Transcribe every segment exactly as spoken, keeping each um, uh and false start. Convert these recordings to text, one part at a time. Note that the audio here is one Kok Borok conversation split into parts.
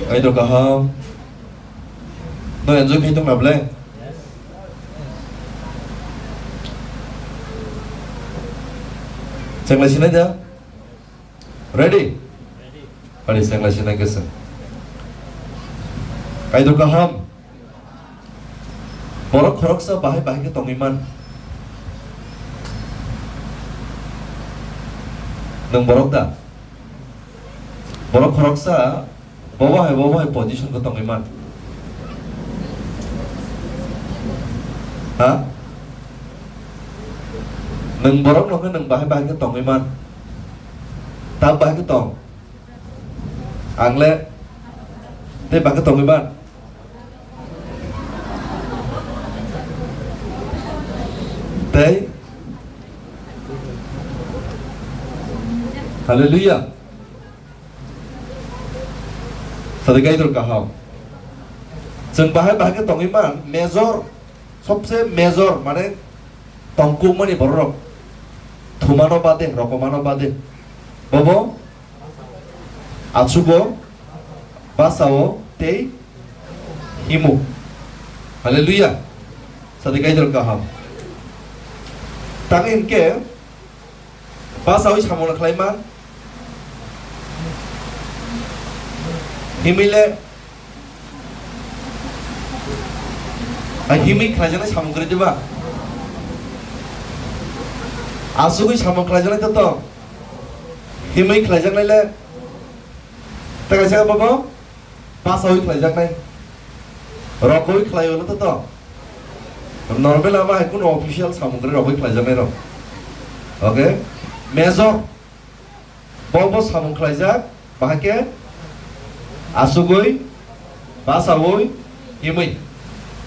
Kaitor kaham. No enjoy khai tong na ble? Chengla sinai da? Ready? Ready, chengla sinai khe chwng. Kaitor kaham. Borok khoroksa bahai bahai khe tongwi man. Nwng borok da? Borok khoroksa bobo hai, bobo hai position khe tongwi man. Ha? Nwng borok no khe nwng bahai bahai khe tongwi man. Ta bahai khe tong. Ang le tei bahai khe tongwi man. Tei Hallelujah. Sadi Kaitor kaham. Chwng bahai bahai khe tongwi man, major, sobse major, mane tongkukmani bororok thumano bade, rokomano bade. Bobo achugo, basao tei himo. Hallelujah. Sadi Kaitor kaham. Tang hinkhe basawi samung khlai man. Himwi le, a, himwi khlaijaknai samung kwrwi diba? Asugwi samung khlaijaknai to to. Himwi khlaijaknai le. Tei kaisa bobo basawi khlaijaknai. Rokowi khlai ulo to to. Normal ama hai kuno official samung kwrwi rokowi khlaijaknai rok. Okay? Major. Bo bo samung khlaijak, bahai khe asugwi, basawi, himwi.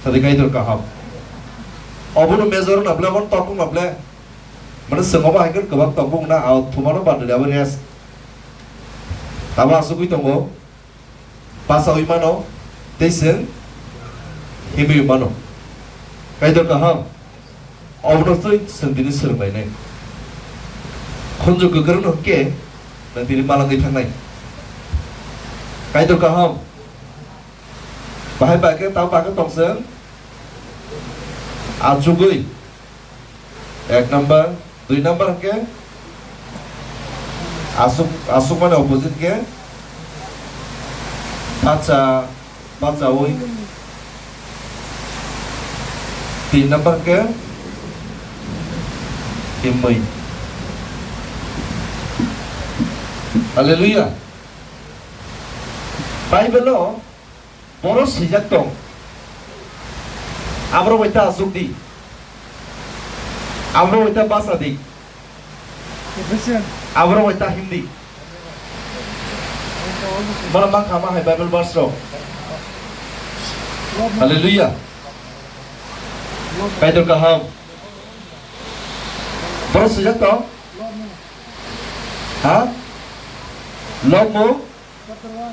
Sadi Kaitor kaham. Obono major na ble, obono tongkuk na ble. Mane chwng obo hai khe kwbang tongkuk na, a thumano bad le abo rest. Tamo asugwi tongo. Basawi mano, tei chwng himwi mano. Kaitor kaham, obono twi chwng tini swrwnglainai. Khunju kwkrwngno hwnkhe nwng tini malangwi thangnai. Kaitor kaham, bahai ba khe, tamo ba khe tong chwng achugwi. Ek number, dui number hwnkhe asuk, asuk mane opposite khe bacha, bachawi. Tin number hwnkhe himwi. Hallelujah. Bible-o Borok swijak tong. Aborok bai ta asuk di. Aborok bai ta bacha di. Aborok bai ta him di. Bono ma kha ma hai Bible verse rok. Hallelujah. Kaitor kaham. Borok swijak tong. Ha? Love mo?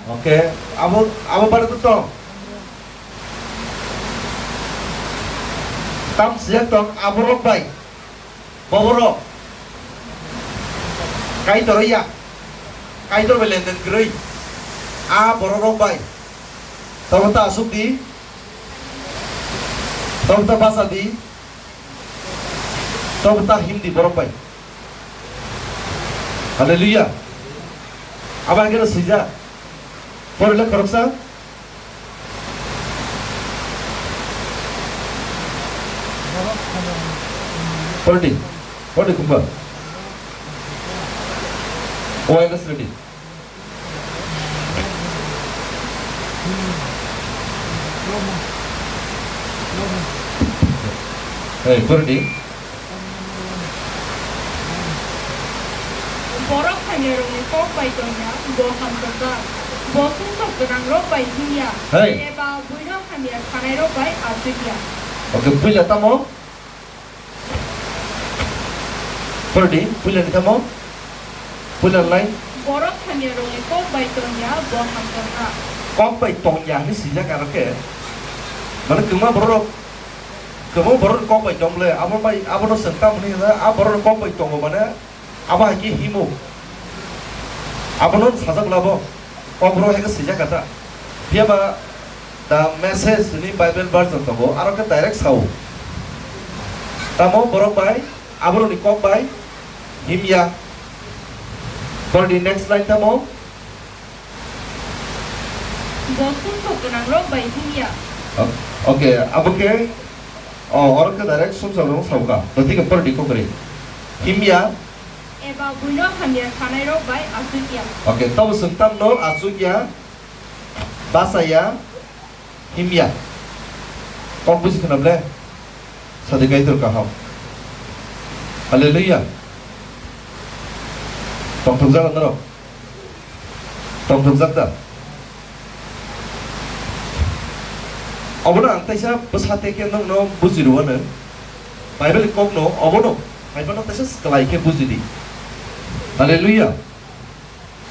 Okay, abo, abo bare to tong. Tam sijak tong, aborok bai. Boborok. Kaitor ya. Kaitor bai lenden kwrwi. A bororok bai. Tamo ta asuk di. Tamo ta bacha di. Tamo ta him di borok bai. Hallelujah. Abo hai khe no swijak. Porle khoroksa. Pordi. Pordi kumba. Awareness ready. Hey, pordi. Borok hamyarokni kok bai tongya, bo hamjakjak. Bo sumsok gwnangrok bai himya, Hey. eba buino hamya sanairok bai achukya. Okay, puila tamo? Pordi, puila ni tamo? Puila lai? Borok hamyarokni kok bai tongya, bo hamjakjak. Kok bai tongya hwnwi swijak aro khe. Mane kwma borok, kwma borok kok bai tong le, abo bai, abono chwng tamoni hwnwi, a borok kok bai tongo mane, Abo hai khe himo. Abono sajak labo. Kok borok hai khe swijak kha ta. Phiya ba The Message ni Bible version tongo, aro khe direct sao. Tamo borok bai, aborokni kok bai himya. Borokni next line tamo? Bo sumsok gwnangrok bai himya. O-, okay, abo khe, o, oro khe direct sumsok rok sao kha. Totwi khe borokni kok kwrwi. Himya. Eba buino hamya sanairok bai achukya. Okay, tamo chwng tamno achukya. Bachaya, himya. Kok buji khna ble? Sadi Kaitor kaham. Hallelujah. Tongthokjak norok? Tongthokjak da? Obono ang taisa bwsa tei khe nokno buji rwano. Bible ni kokno obono hai phano taisa swlai khe buji di. Hallelujah.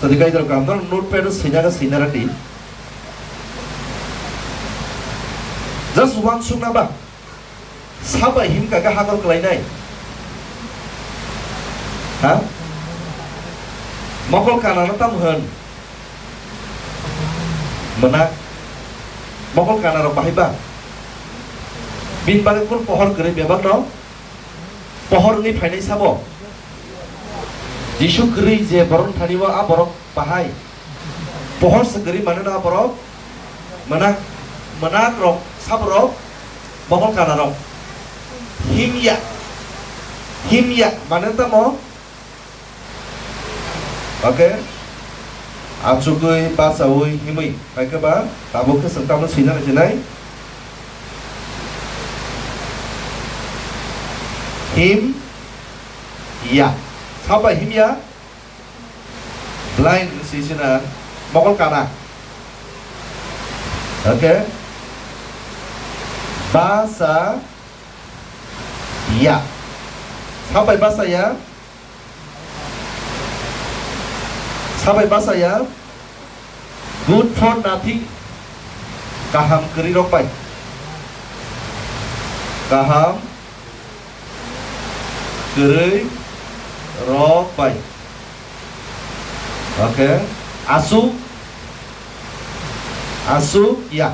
Sadi Kaitor kaham, norok notepad o sina khe sina rw di. Just uansukna ba, sabo bai himkha khe hakor kwlainai? Ha? Mokol kanano tamo hwn? Mwnak. Mokol kanarok bahai ba? Bini bagwi kunu pohor kwrwi bebak no? Pohor wngwi phainai sabo? Jisu kwrwi je borok thani o, a borok bahai. Pohor se kwrwi mane no a borok? Mwnak, mwnak rok, sabo rok, mokol kana rok. Himya, himya mane tamo? Okay? Achugwi, bachaui, himwi. Hai khe ba, tabuk khe chwng tamo swina nai sinai? Him ya. Sabo bai him ya? Blind si sina mokol kana. Okay. Basa ya. Sabo bai basa ya? Sabo bai basa ya? Good for nothing. Kaham kwrwi rok bai. Kaham kwrwi rok bai. Okay. Asuk. Asuk ya.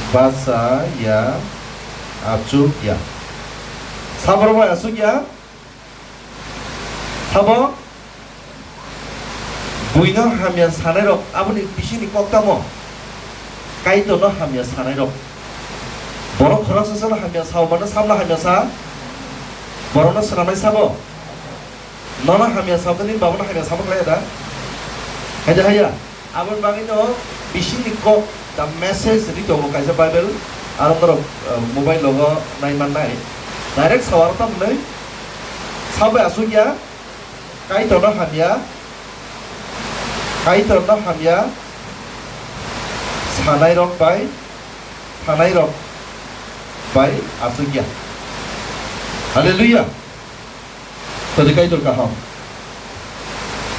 Basa ya. Achuk ya. Sabo rok bai asuk ya. Sabo? Buino hamya sanairok, aboni bisingni kok tamo? Kaitorno hamya sanairok. Borok khoroksa salo hamya sao mano, samno hamya sa? Borokno swnamnai sabo? Nono hamya sao khe nini babono hamya samo khlai da? Hai da haiya? Aboni bagwino bisingni kok, the message ri tongo kaisa Bible, aro norok, eh, mobile logo nai mannai. Direct sawaro tamo hwnwi, sabo bai asuk ya, Kaitorno hamya, Kaitorno hamya sanairok bai, thanairok bai asuk ya. Hallelujah! Todi Kaitor kaham.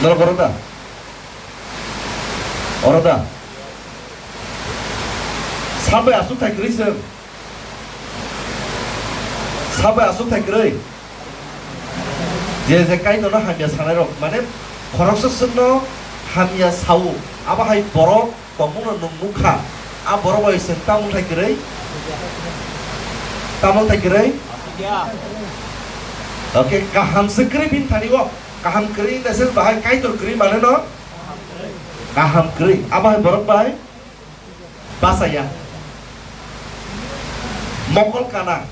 Norok oro da? Oro da? Sabo bai asuk thai kwrwi chwng? Sabo bai asuk thai kwrwi? Je je Kaitorno hamya sanairok, mane khoroksa chwngno hamya sao, abo hai borok tongmungno nwng nukha, a borok bai chwng tamung thai kwrwi? Tamung thai kwrwi? Okay, kaham se kwrwi bini thani o. Kaham kwrwi naisel bahai Kaitor kwrwi mane no? Kaham kwrwi. Abo hai borok bai bachaya. Mokol kana.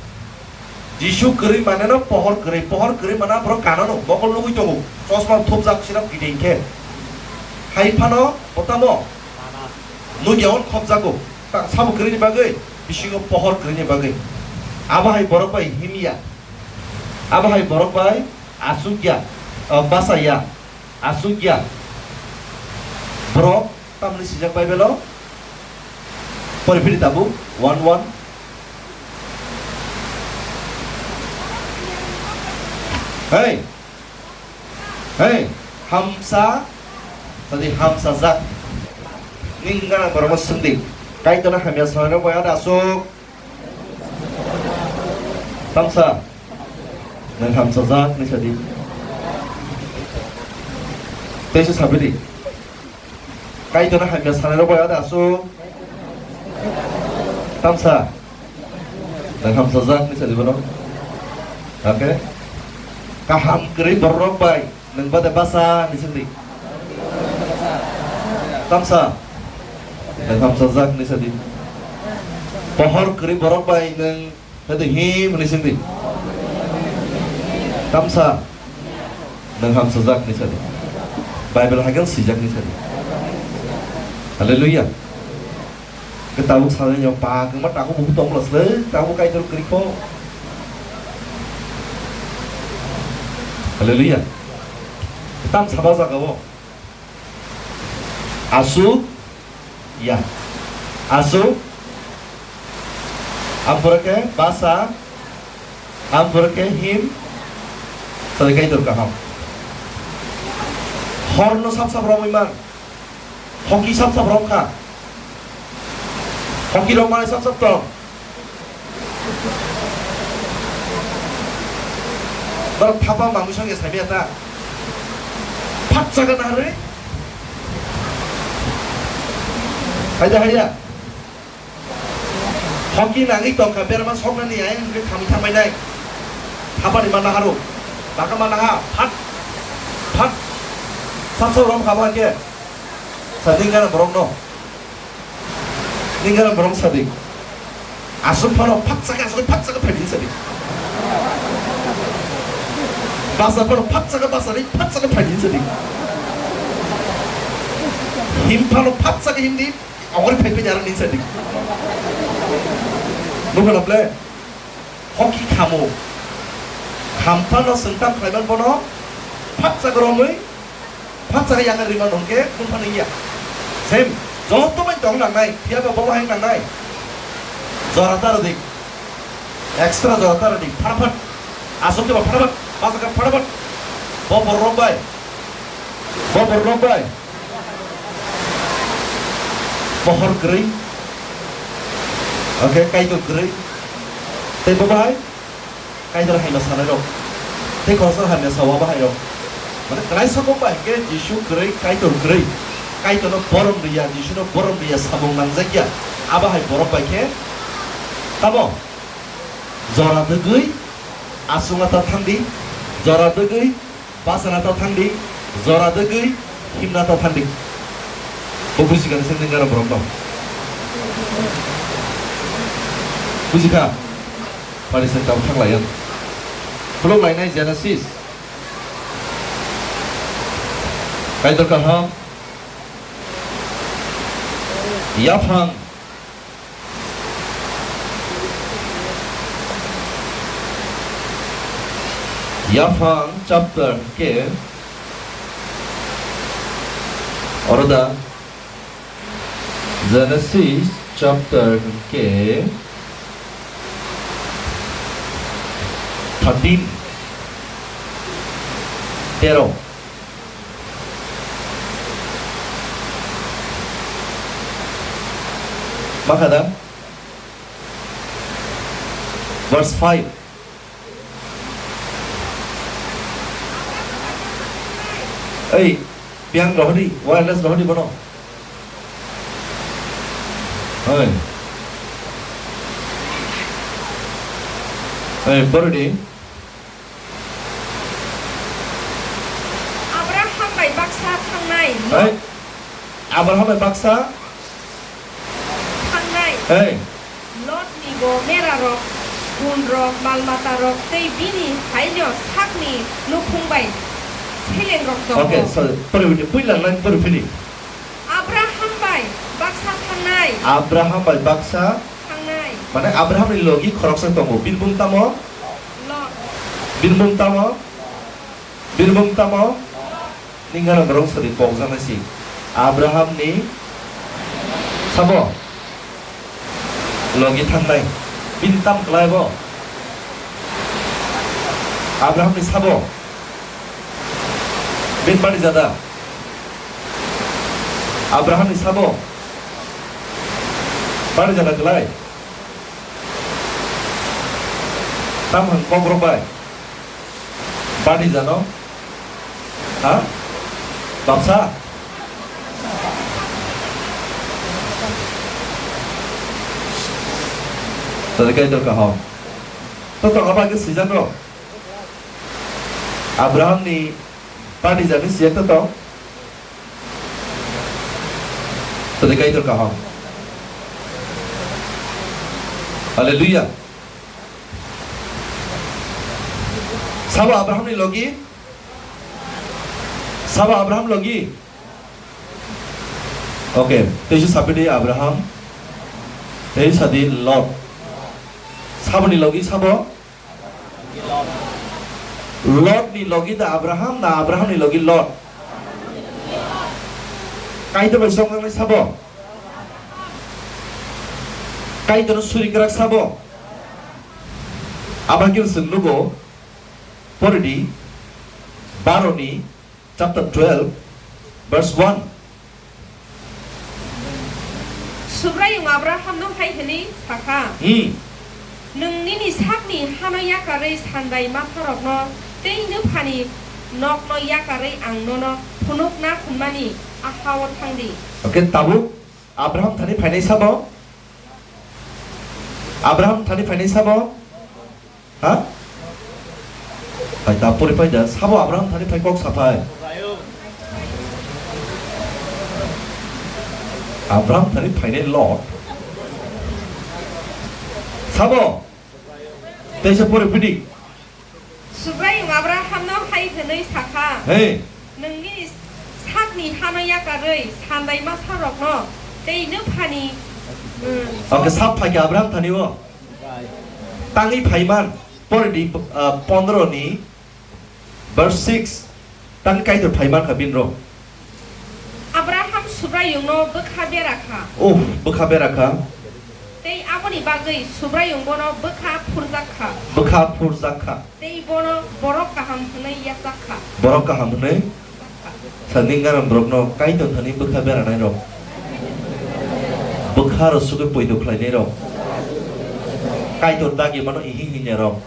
Jisu kwrwi mane no pohor kwrwi. Pohor kwrwi mane borok kana no. Mokol nugwi tongo. Chosma thupjak sirok giding khe. Hai phano botamo. Nugya on khopjago. Ta sabo kwrwini bagwi, bisingo pohor kwrwini bagwi. Abo hai borok bai himya. Abo hai borok bai asukya, o, bachaya, asukya. Borok tamni sijak Bible-o? Pori phiri tabuk, one one. Hey! Hey! Hamsa, tadi hamsajak. Ning gana borokno swngdi. Kaitorno hamya sanai rok bai ada asuk. Tamsa. Nang hamsajak ni sadi. Tesu sabidi. Kaitorno hamya sanai rok bai ada aswk. Tamsa. Nang hamsajak ni sadi bono. Oke. Kaham kwrwi borok rok bai nwng bade basa ni sadi. Tamsa. Nang hamsajak ni sadi. Pohor kwrwi borok bai nwng Hadi him hwnwi sing di. Tamsa. Nwng hamsajak ni sadi. Bible haikhe swijak ni sadi. Hallelujah. Ke tabuk salai yo pa kwma takhuk buku tong plus le, tabuk Kaitor kwrwi kho. Hallelujah. Tam saba jaga o. Aswk ya. Aswk. Ampore khe basa. Ampore khe him. Tadi Kaitor kaham. Horno sap sap romwi man. Hoki sap sap rom kha. Hoki rok manai sap sap tong. Norok thapa mamwi songya saimaya ta. Phatsa gana harwi. Haida haya. Hoki nangwi tongkha berma soknani ayang hwnkhe khamwi thangbainai. Thapani mana haro. Baka mana ha. Phat. Phat. Sap sap rom khaba hwnkhe. Sading gana borokno. Ningara borok sadi. Aswk phano phatsa khe, aswk phatsa khe phaidi sadi. Basa phano phatsa khe basa ri, phatsa khe phaidi sadi. Him phano phatsa khe himdi, ogori phai phai jara ni sadi. Nukho na ble? Hoki khamo. Kham phano swngtam khlaiman bono phatsa khe romwi, Phatsa khe yang rima nong khe khum phano ya. Same. Joto bai tong nangnai, phiya ba bobo hai nangnai. Jora ta rwdi. Extra jora ta rwdi. Phataphat. Aswk khe ba phataphat. Basa khe phataphat. Bo borok bai. Bo borok bai. Pohor kwrwi. Oke, Kaitor kwrwi. Tei bo bai. Kaitor haino sanai rok. Tei khoroksa hamya sao abo hai rok. Mane kwlai sokok bai hwnkhe Jisu kwrwi, Kaitor kwrwi. Kaitorno borom rwya, Jisuno borom rwya, samung nangjak ya. Abo hai borok bai khe tamo jora dwgwi aswngna ta thangdi, jora dwgwi Bachana ta thangdi, jora dwgwi himna ta thangdi. Bo bujigan se nengara borok no. Bujikha? Pari se tau thang layan. Khuluk lainai Genesis. Kaitor kaham. Yaphang. Yaphang chapter hwnkhe oro da Genesis chapter hwnkhe thirteen, tero. Makha da? Verse five. Ei, piang rohdi, wireless rohdi bono. Oi. Ei, bordi. Abraham bai baksa thangnai. Hey, Abraham bai baksa thangnai. Hey. Lotni bo merarok, gunrok, malmatarok tei bini haino sakni nukhung bai selengrok tongo. Okay, so, pori pori, puila line pori pori. Abraham bai baksa thangnai. Abraham bai baksa thangnai. Mane Abrahamni logi khoroksa tongo. Bini bung tamo? Lot. Bini bung tamo? Bini bung tamo? Ningano borok sadi pokjaknai si. Abrahamni sabo logi thangnai. Bini tam klai bo? Abrahamni sabo? Bini bari jada? Abrahamni sabo? Bari jada klai? Tam hwn kok rok bai? Bani jano? Ha? Bapsa? Tadi Kaitor kaham. Toto abang ke sijak no. Abraham ni party jani sijak toto. Tadi Kaitor kaham. Haleluya. Sabo Abraham ni logi. Sabo Abraham logi. Oke, teisa sapidi Abraham, teisa di Lot. Saboni logi sabo? Lot ni logi da Abraham, na Abraham ni logi Lot? Kaitor bai songjaknai sabo? Kaitor suri kwrak sabo? Abagir sung nugo, poridi, baroni, Chapter twelve, verse one. Subraiyung Abrahamno hai hwnwi sakha, Hmm. "Nwng nini sakni hano yakarwi sandai masarokno tei nwphani nokno yakarwi ang nono phunukna hwnmani a ha-o thang di." Oke, tabuk Abraham thani phainai sabo? Abraham thani phainai sabo? Ha? Hai ta pori pai da, sabo Abraham thani phai kok sa phai. Abraham thani phainai Lot. Sabo? Teisa pori phidi. Subraiyung Abrahamno hai hwnwi sakha, Hey. "Nwng nini sakni hano yakarwi sandai masarokno tei nwphani, mm, Oke, sap phai khe Abraham thani o. Tangwi phaiman, pore di, ah, pondro ni verse six, tang Kaitor phaiman kha binro. Abraham Subraiyungno bwkha bera kha. Oh, bwkha bera kha. Tei aboni bagwi Subraiyung bono bwkha phurjak kha. Bwkha phurjak kha. Tei bono borok kaham hwnwi yachak kha. Borok kaham hwnwi? Sanding garam borokno Kaitor thani bwkha beranairok. Bwkha rw sugwi poito khlainairok. Kaitor dagi mano ihing hingnarok.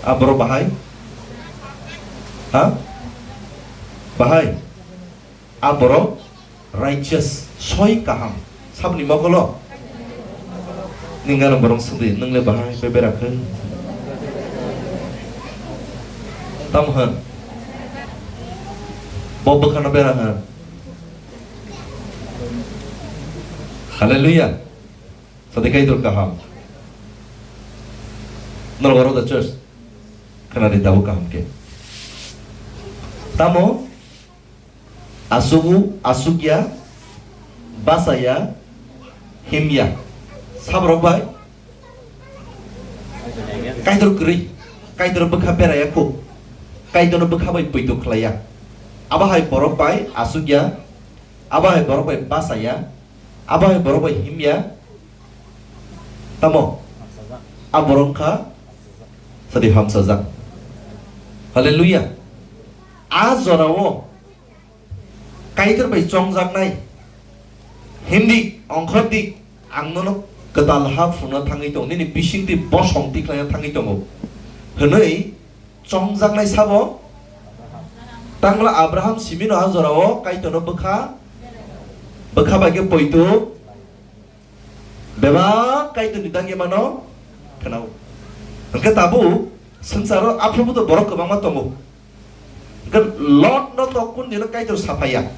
A borok bahai? Ha? Bahai? A borok righteous, soi kaham. Saboni mokolo? Ningano borok swngdi, "Nwng le bahai bai bera khe?" Tamo hwn? Bo bwkhano bera hwn. Hallelujah. Sadi Kaitor kaham. Norok oro da church. Khwnadi tabuk kaham khe. Tamo? Asugu, asugya, basaya, himya. Saborok bai Kaitor kwrwi, Kaitor bwkha beraya kho, Kaitorno bwkha bai poito khlaiya. Abo hai borok bai asugya, abo hai borok bai basaya, abo hai borok bai himya. Tamo? A borok wngkha sadi hamsajak. Hallelujah. A jorao Kaitor bai chongjaknai. Hindi, ongkhordi, ang nono kwtal ha phunukna thangwi tongo, nini bisingtwi bosong tikhlaina thangwi tongo, hwnwi chongjaknai sabo. Tangla Abraham simino a jorao Kaitorno bwkha, bwkha bai khe poito. Bebak Kaitorni dagi mano khwnao. Hwnkhe tabuk swngcharo aphuru to borok kwbangma tongo. Hwnkhe Lotno to kundino Kaitor saphaiya,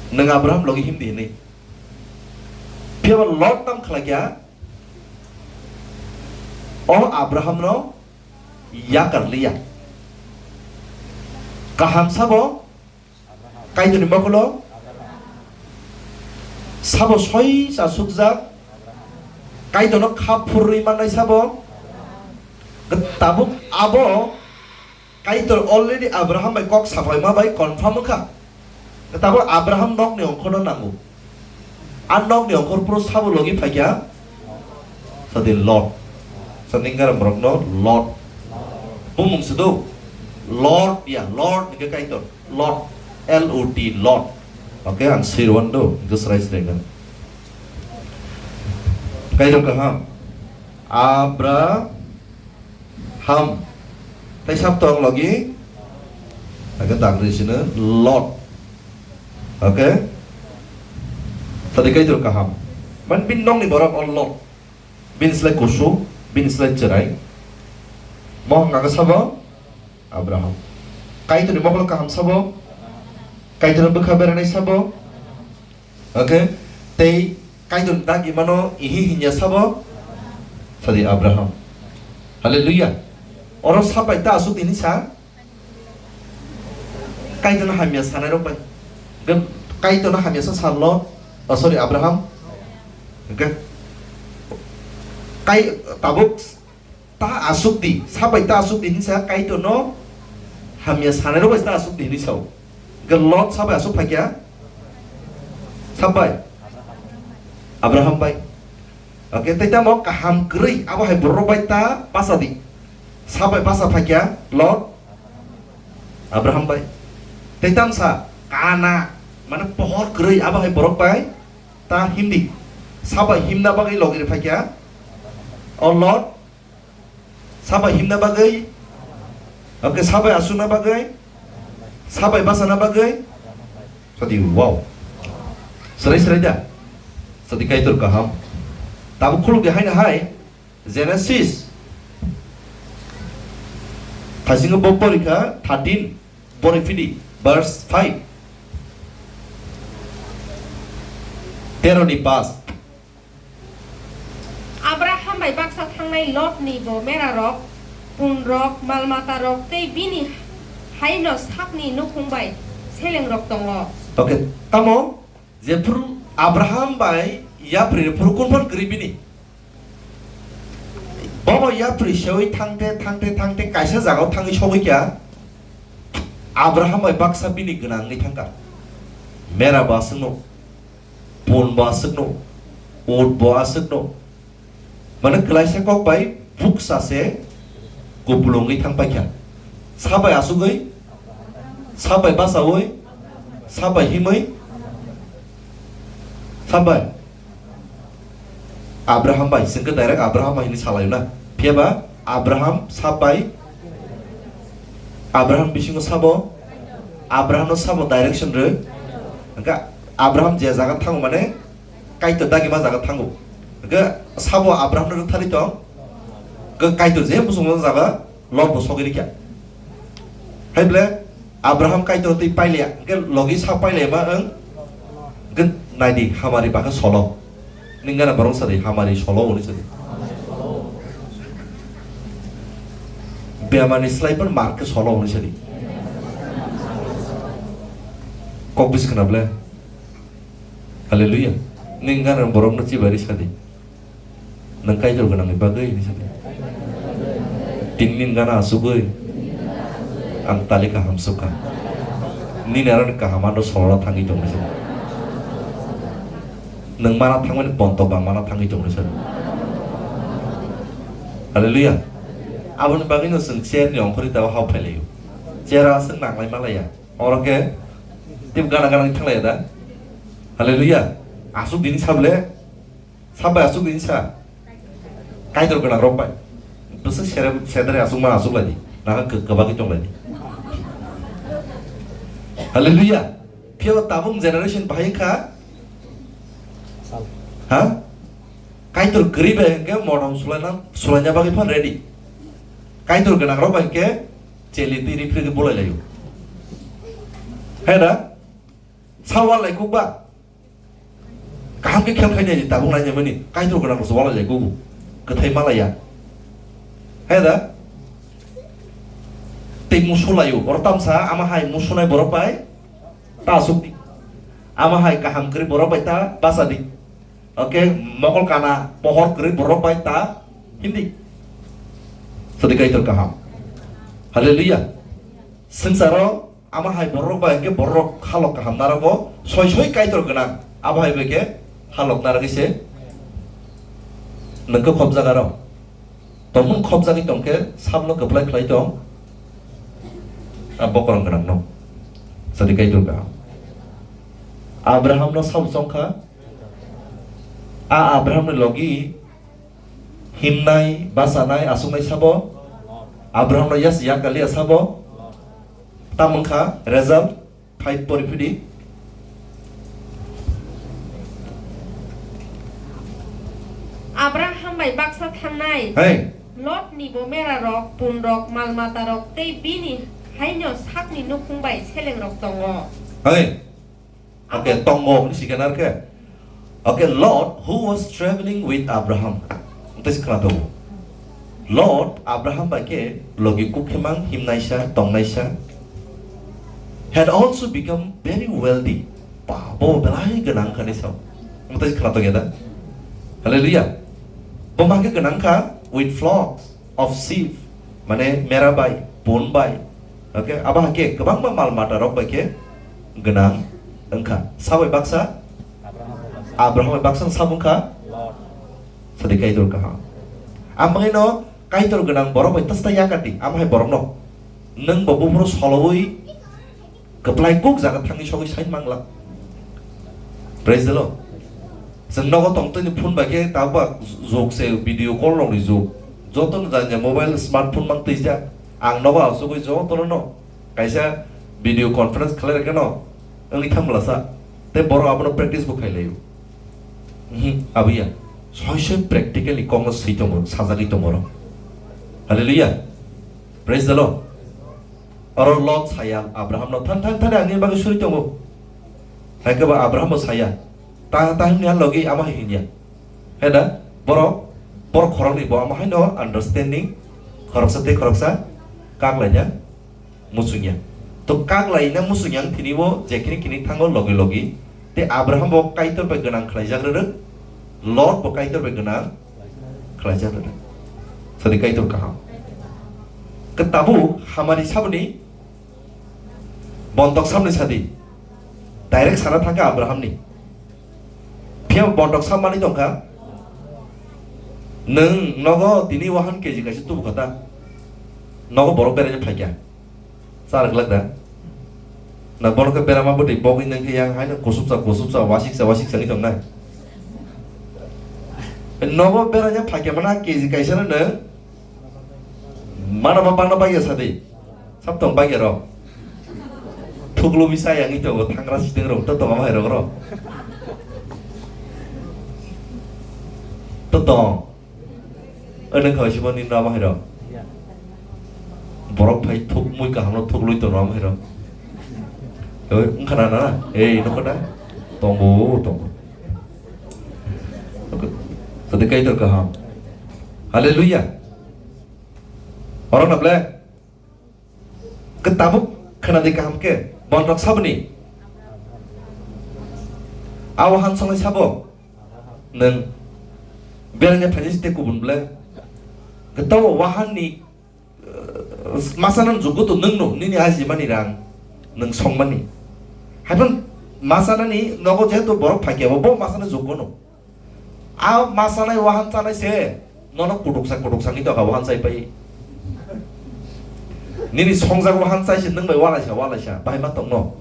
"Nwng Abraham logi himdi," hwnwi. Phiyaba Lot tamo khlaikha? O Abrahamno yakarliya. Kaham sabo? Kaitorni mokolo sabo soi cha sukjak, Kaitorno kha phurwi mannai sabo. Tabuk abo Kaitor already Abraham bai kok saphaima bai confirm wngkha. Tabuk Abraham nokni ongkhorno nango. A nokni ongkhor phuru sabo logi phaikha? Sadi Lot. Sanding garam borokno Lot. Bumung se do. Lord ya, Lord hwnkhe Kaitor. Lot. L O T, Lot. Oke, ang sirwan do. Hwnkhe srai srai kan. Kaitor kaham. Abraham. Tei sab tong logi. Oke, dagri sino Lot. Oke? Tadi Kaitor kaham. Man bini nokni borok o Lot. Bini slai kusu, bini slai chwrai. Mohang naga sabo? Abraham. Kaitorni mokol kaham sabo? Kaitorni bwkha beranai sabo? Okay. Tei Kaitorni dagi mano ihi hinya sabo? Sadi Abraham. Hallelujah. Oro sapai ta asuk ini sa? Kaitorno hamya sanai rok bai. Ge-, Kaitorno hamya sa sa Lot, oh, sorry, Abraham. Ge-, kai tabuk ta asuk di, sabai ta asuk di hinsa Kaitorno hamya sanai rok bai ta asuk di hinwi sao. Ge Lot sabai asuk phakya? Sabai? Abraham bai. Okay, tei tamo kaham kwrwi abo hai borok bai ta basa di. Sabai basa phakya Lot? Abraham bai. Tei tamsa kana, mane pohor kwrwi abo hai borok bai ta himdi. Sabai himna bagwi logiri phakya? O Lot? Sabai himna bagwi? Okay, sabai asukna bagwi? Sabai basana bagwi? Sadi, wow. Serai serai da. Sadi Kaitor kaham. Tabuk khuluk di haina hai. Genesis. Thaisingo bo porikha thirteen, bori phidi, verse five. Tero ni pas. Abraham bai baksa thangnai Lotni bo merarok, punrok, malmatarok tei bini haino sakni nukhung bai selengrok tongo. Okay, tamo jephuru Abraham bai yapri phuru kunphang kwrwi bini. Bobo yapri sewi thangte, thangte, thangte kaisa jagao thangwi sogwi kha. Abraham bai baksa bini gwnangwi thangkha. Mera bo aswkno, pun bo aswkno, ut bo aswkno. Mane kwlaisa kok bai buksa se kupulungwi thangpaikha. Sabai asugwi, sabai basaui, sabai himwi, sabai. Abraham bai, chwng khe direct Abraham bai hinwi salaio na. Phiya ba Abraham sap bai, Abraham bisingo sabo, Abraham no sabo direction rw. Hwnkhe Abraham je jaga thango mane Kaitor dagi ma jaga thango. Hwnkhe sabo Abraham no rwthari tong. Hwnkhe Kaitor je muchungma jaga Lot bo sogwi rikha. Hai ble Abraham Kaitor twi pailiya, hwnkhe logi sa pailiya ma wng? Hwnkhe naidi hamari bakhe solo. Nini gana borok sadi hamari solo hwnwi sadi. Bemani slai phano mar khe solo hwnwi sadi. Kok bisi khna ble. Hallelujah. Nini gana borokno chibai rw sadi. Nwng Kaitor gwnangni bagwi hinwi sadi. Tini nini gana asugwi ang tali kaham sukha. Nini aroni kaham ano solna thangwi tongwi sadi. Nwng mana thangmani bontok ang mana thangwi tongwi sadi. Hallelujah. Aboni bagwino chwng chair ni ongkhorwi tabo hao phailaio. Chair o aswk nanglai malaiya. Oro khe tei gana gana thanglaio da. Hallelujah. Asuk dini sable. Sabai asuk dini sa. Kaitor gwnang rok bai. Bwswk sere-, sedere asuk ma asuk lai di. Nang khe kwbagwi tong lai di. Hallelujah. Phiya tabuk generation bahai kha. Ha? Kaitor kwrwi bai hwnkhe modom sulaina, sulaina bagwi phan ready. Kaitor gwnang rok bai hwnkhe cheli twi ripri ripri bolai laio. Hai da? Sa wal lai kuk ba? Kaham khe khel khainai tabuk nainai mani. Kaitor gwnang rok se wal lai kuk. Kwthai malaiya. Hai da? Tei musu laio. Oro tamsa ama hai musunai borok bai ta asuk di. Ama hai kaham kwrwi borok bai ta basa di. Okay, mokol kana pohor kwrwi borok bai ta himdi. Sadi Kaitor kaham. Hallelujah. Swngcharo ama hai borok bai hwnkhe borok halok kaham narwgo, soi soi Kaitor gwnang. Abo hai bai khe halok narwgwi se nwng khe khopjak aro. Tongmung khopjagwi tongkhe sabno kwplai khlai tong. A bokorong gwnangno. Sadi Kaitor kaham. Abrahamno sabo chongkha. A Abrahamni logi himnai, bachanai, asuknai sabo? Abrahamno yes, yakaliya sabo? Tamo wngkha result, five pori phidi. bai baksa thangnai. Hey. Lot ni bo mera rok, pun rok, mal mata rok tei bini haino sakni nukhung bai seleng rok tongo. Hey. Okay, tongo hwnwi sikha na khe. Okay, Lot, who was traveling with Abraham. Tei sikha na tongo. Lot, Abraham bai khe logi kuk khe mang himnaisa, tongnaisa. Had also become very wealthy. Ba, bo belai gwnang kha ni sao. Tei sikha na tongo da. Hallelujah. Bo ma khe gwnang kha with flocks of sheep, mane mera bai, pun bai, okay, abo hai khe kwbangma mal mata rok bai khe gwnang wngkha. Sabai baksa? Abraham bai baksa wng sabo wngkha? Sadi Kaitor kaham. Amhaino Kaitor gwnang borok bai tasta yakati, amhai borokno nwng bo buphuru solowi kwplai kuk jaga thangwi sogwi sai mangla. Praise the Lord. Chwng nogo tongtwini phone bai khe tabuk jok se video call rokni jok. Jotono jani mobile smartphone mang twijak. Ang nogo asugwi jotono no kaisa video conference khlai rwkhe no wngwi thang bwlasa. Tei borok abono practice bo khai laio. Mhm, abuya. Soi soi practically kokno swi tongo, sajagwi tongo oro. Hallelujah. Praise the Lord. Oro Lot saya Abraham no, "Than, than, than, ani bagwi suri tongo." Hai khe ba Abraham bo saya, "Ta, ta himni ha logi ama hai hinya." Hai da, borok, borok khoroknwi bo ama haino understanding, khoroksa tei khoroksa kak laina muchungya. To kak laina muchungya wng thini bo je khini khini thango logi logi. Tei Abraham bo Kaitor bai gwnang khlaijak rwrwk, Lot bo Kaitor bai gwnang khlaijak rwrwk. Sadi Kaitor kaham. Khe tabuk hamari saboni bontok saboni sadi. Direct sana thangkha Abraham ni. Phiya bontok sab mani tongkha. Nwng nogo tini wahan K G kaisa tubu kha ta. Nogo borok berai phaikha. Char glak da. Na bono khe berama bwtwi bogwi nang khe yang haino kusupsa kusupsa wasiksa wasiksa wngwi tongnai. Nogo beranya phaikhe mana K G kaisa no nwng mana ma bangna bagya sadi. Sab tong bagya rok. Thuklubi sa yang ito thangra siteng rok to tong ama hai rok ro. To tong. Ene kha sibo ni nama hero. Borok phai thuk mui kaham no thuk lui to nama hero. Oi, wngkha na na? Ei, nokho da? Tongo, tongo. Sadi Kaitor kaham. Hallelujah. Orang na ble? Khe tabuk khwnadi kaham khe, bontok saboni? Awahan songnai sabo? Nwng beranya phaini site kubun ble? Khe tabo wahanni, eh, masana jukgo to nwngno, nini ajimani rang, nwng songmani. Haiphano masanani nogo jehetu borok phaikya bo, bo masana jukgono. A ma chanai wahan chanai se nono kutuksa kutuksa wngwi tongkha wahan chai pai. Nini songjak wahan chai se nwng bai walaisa walaisa bahai ma tongno.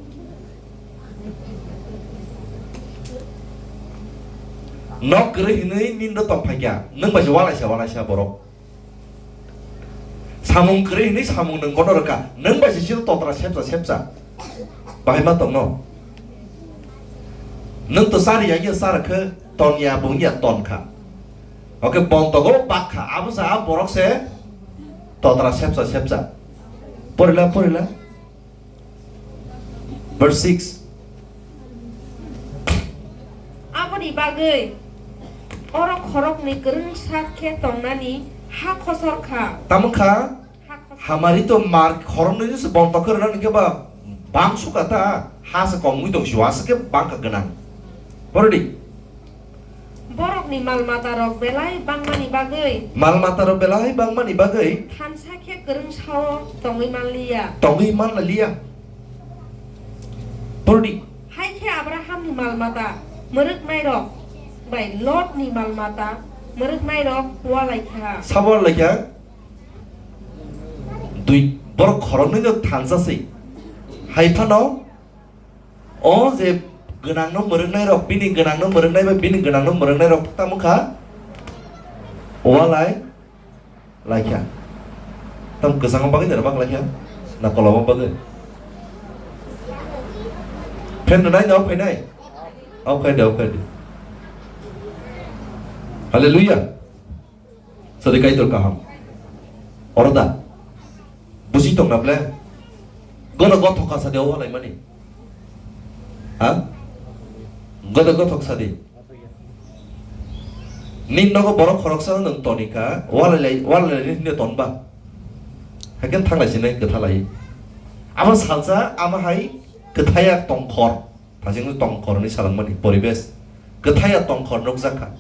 Nok kwrwi hinwi nini ro tong phaikya nwng bai se walaisa walaisa borok. Samung kwrwi hinwi samung nwng bono rwkha. Nwng bai se siro totra sepsa sepsa. Bahai ma tongno. Nwng to chari ya, ya char khe ton ya, bung ya ton kha. Oke, bontogo bak kha. Abo sa borok se totra sepsa sepsa. Porila, porila. Verse six. Aboni bagwi oro khoroknwi kwrwngsa khe tongnani ha khosor kha. Tamo kha? Ha khosor. Hamari to mar khoroknwi se bontok khe rwnani khe ba bang suka ta, ha se kongwi tong siwa se khe bang kha gwnang. Porodi. Borokni mal mata rok belai bangmani bagwi. Mal mata rok belai bangmani bagwi. Thansa khe kwrwngsa-o tongwi manliya. Tongwi manliya. Pordi. Hai khe Abrahamni mal mata mwrwknai rok bai Lotni mal mata mwrwknai rok ualai kha. Sabo ualai kha. Dui borok khoroknwi no thansa se. Hai phano O je gwnangno mwrwknai rok, bini gwnangno mwrwknai bai bini gwnangno mwrwknai rok tamo kha? Walai laikha. Tam kwchangma bagwi nai bak laikha? Na koloma bagwi? Phen rwnai na ok phainai? Ok khai de, ok khai de. Hallelujah. Todi Kaitor kaham. Oro da. Buji tong na ble. Gono gothok kasa de walaimani. Ha? Gono gothok sadi. Nin nogo borok khoroksa nwng tonika, walai lai, walai lai hinde tonba. Haikhe thanglai sinai kwthalai. Abo salsa, amo hai kwthaya tongkhor. Thajengno tongkhorni salangmani poribesh. Kwthaya tongkhor nukjakha.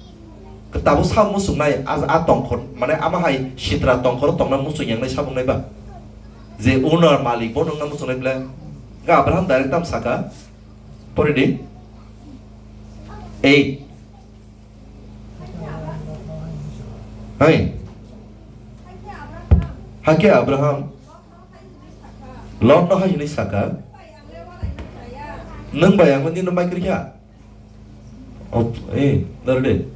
Tabuk sa muchungnai, a, a tongkhor, mane amo hai sitra tongkhor tongna muchung yangnai sabungnai ba. Je owner malik bo nungna muchungnai ble. Ga Abraham direct tam saka. Pori di. Eight. Hai. Hakhe Abraham Lot no hai hwnwi saka, "Nwng bai ang nini no mai kwrwi kha." Oh, eh, daro de.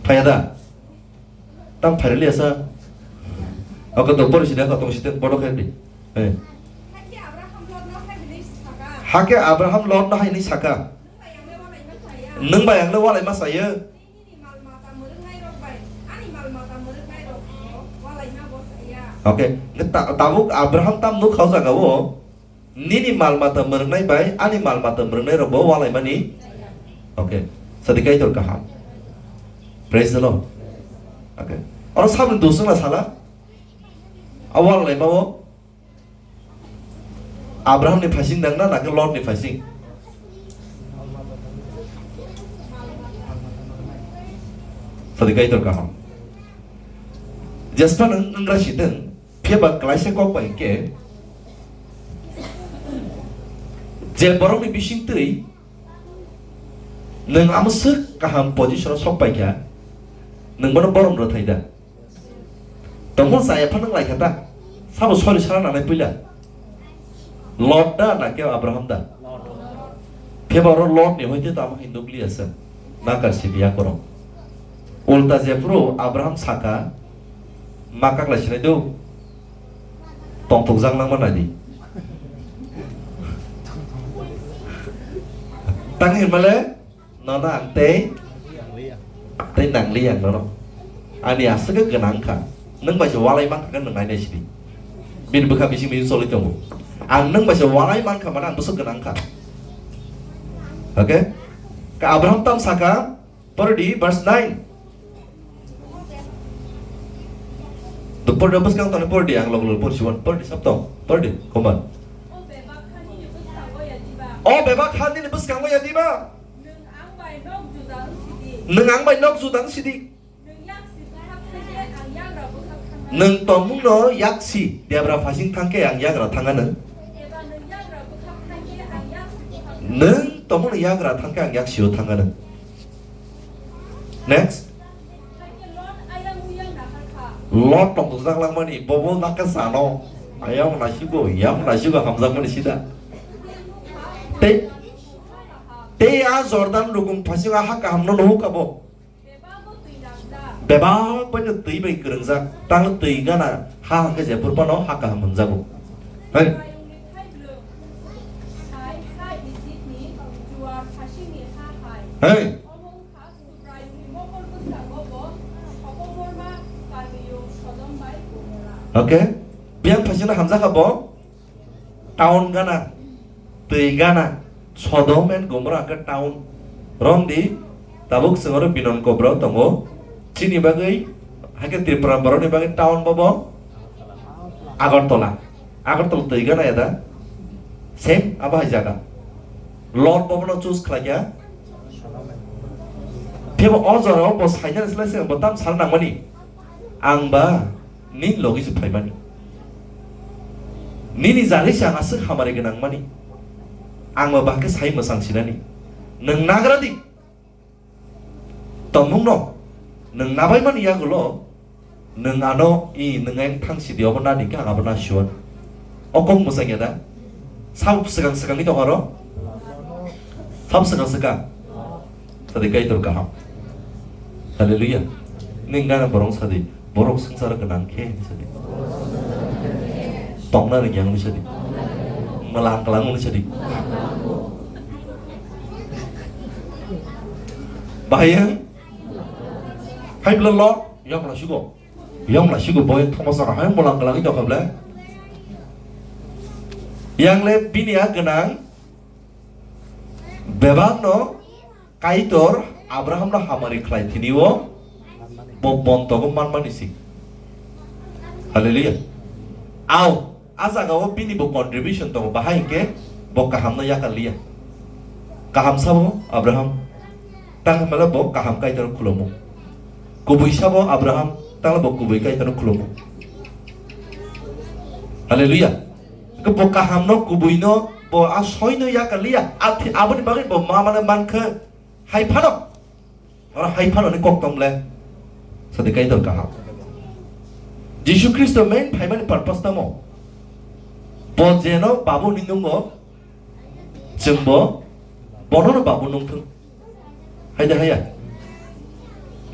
Phaya da? Tam phairali asa. Ako to pori sida ko tong sida bodo khe di. Eh. Hakhe Abraham Lot no hai hwnwi saka, "Nwng bai ang le walai ma saya." Okay, ta-, tabuk Abraham tam nuk khao jaga o, "Nini mal mata mwrwngnai bai ani mal mata mwrwngnai rok bo walaimani." Okay, sadi Kaitor kaham. Praise the Lord. Okay. Oro sabni dusung na sala. A walaima o Abraham ni phaising dang na, na khe Lot ni phaising? Sadi Kaitor kaham. Jespa nwng wnggra si deng, phiya ba klaisa kok bai khe, je borok ni bising twi nwng amswk kaham position o sok pai kha, nwng bono borom rw thai da. Tongmung chaya phano wng lai kha ta? Sabo sori sana nangnai puila? Lot da na khe Abraham da? Phiya ba oro Lot ni hoite tamo hai nukliya se. Nakar sidi yakorok. Ulta jephuru Abraham saka, ma kaklai sinai do. Tongthokjak nangma nadi. Tang hinmale? Nono ang tei, tei nangli ang nono. Ani aswk gwnang kha. Nwng bai se walai man kha, nwng nainai sidi. Bini bwkha bising bising choli tongo. Ang nwng bai se walai man kha, mane ang bwswk gwnang kha. Okay? Ka Abraham tam saka, pori di, verse nine. To pori di, bwskang toni pori di, ang log log pori siwan, pori di, sab tong, pori di, komban. O bebak hani ni bwskango ya diba? Nwng ang bai nok juda wng sidi. Nwng ang bai nok juda wng sidi. Nwng yaksi bwkhak thang khe ang yagra bwkhak thang khe. Nwng tongmung no yaksi debra phasing thang khe ang yagra thang anw. Eba nwng yagra bwkhak thang khe ang yaksi bwkhak thang khe. Nwng tongmung no yagra thang khe ang yaksi o thang anw. Next. Hai khe Lot ayang uyang nahar kha. Lot tongthokjak langmani, bobo nakhe sano. Ayang nasigo, yang nasigo hamjakmani sida. Tei, tei a Jordan rukung phasingo a ha kahamno nuhukha bo. Bebak bai no twi bai kwrwngjak, tang twi gana ha hwnkhe jephuru phano ha kaham hwnjago. Hai. Hai. Okay. Biyang phaisingno hamjakha bo. Town gana, twi gana, Sodom and Gomorrah hwnkhe town. Romdi, tabuk chwng oro Binon Kobra tongo. Chini bagwi, haikhe Tripura borokni bagwi town bobo Agartala. Agartala twi gana ya da? Same, abo hai jaga. Lot bobono choose khlaikha. Phiya bo o jorao bo sainani slai se bo tam sana nangmani. Ang ba nini logi se phaimani. Nini jari se ang aswk hamari gwnang mani. Ang ba bahai khe sai mwchang sinani. Nwng nagra di. Tongmung no. Nwng nabai mani yagulo. Nwng ano i nwng ang thang sidi obo nadi khe ang abo na siwan. O kok mwchang ya da? Sab swkang swkang ni tongaro? Sab swkang swkang. Sadi Kaitor kaham. Hallelujah. Nini gana borok sadi. Borok swngcharo gwnang khe hinwi sadi. Tongna rwngya hinwi sadi. Mwlang kwlang hinwi sadi. Bahai ya? Hai bwla lo. Yong la sugo. Yong la sugo boy thomo sara hai molang kalagi tokha ble. Yang le bini a gwnang bebak no Kaitor Abraham no hamari khlai thini o bo bontogo manmani si. Hallelujah. Au, a jaga o bini bo contribution tongo, bahai hwnkhe bo kaham no yakal liya. Kaham sabo Abraham, tang hwnba bo kaham Kaitor khulomo. Kubui sabo Abraham, tang bo kubui Kaitor khulomo. Hallelujah. Hwnkhe bo kaham no kubui no bo a soi no yakal liya. A thi-, aboni bagwi bo ma mane mankhe hai phano. Oro hai phano ni kok tong le. Sadi Kaitor kaham. Jisu Khristo main phaimani purpose tamo. Bo jeno babu ni nungo. Chwngbo bono no babu nungthung. Hai de haya.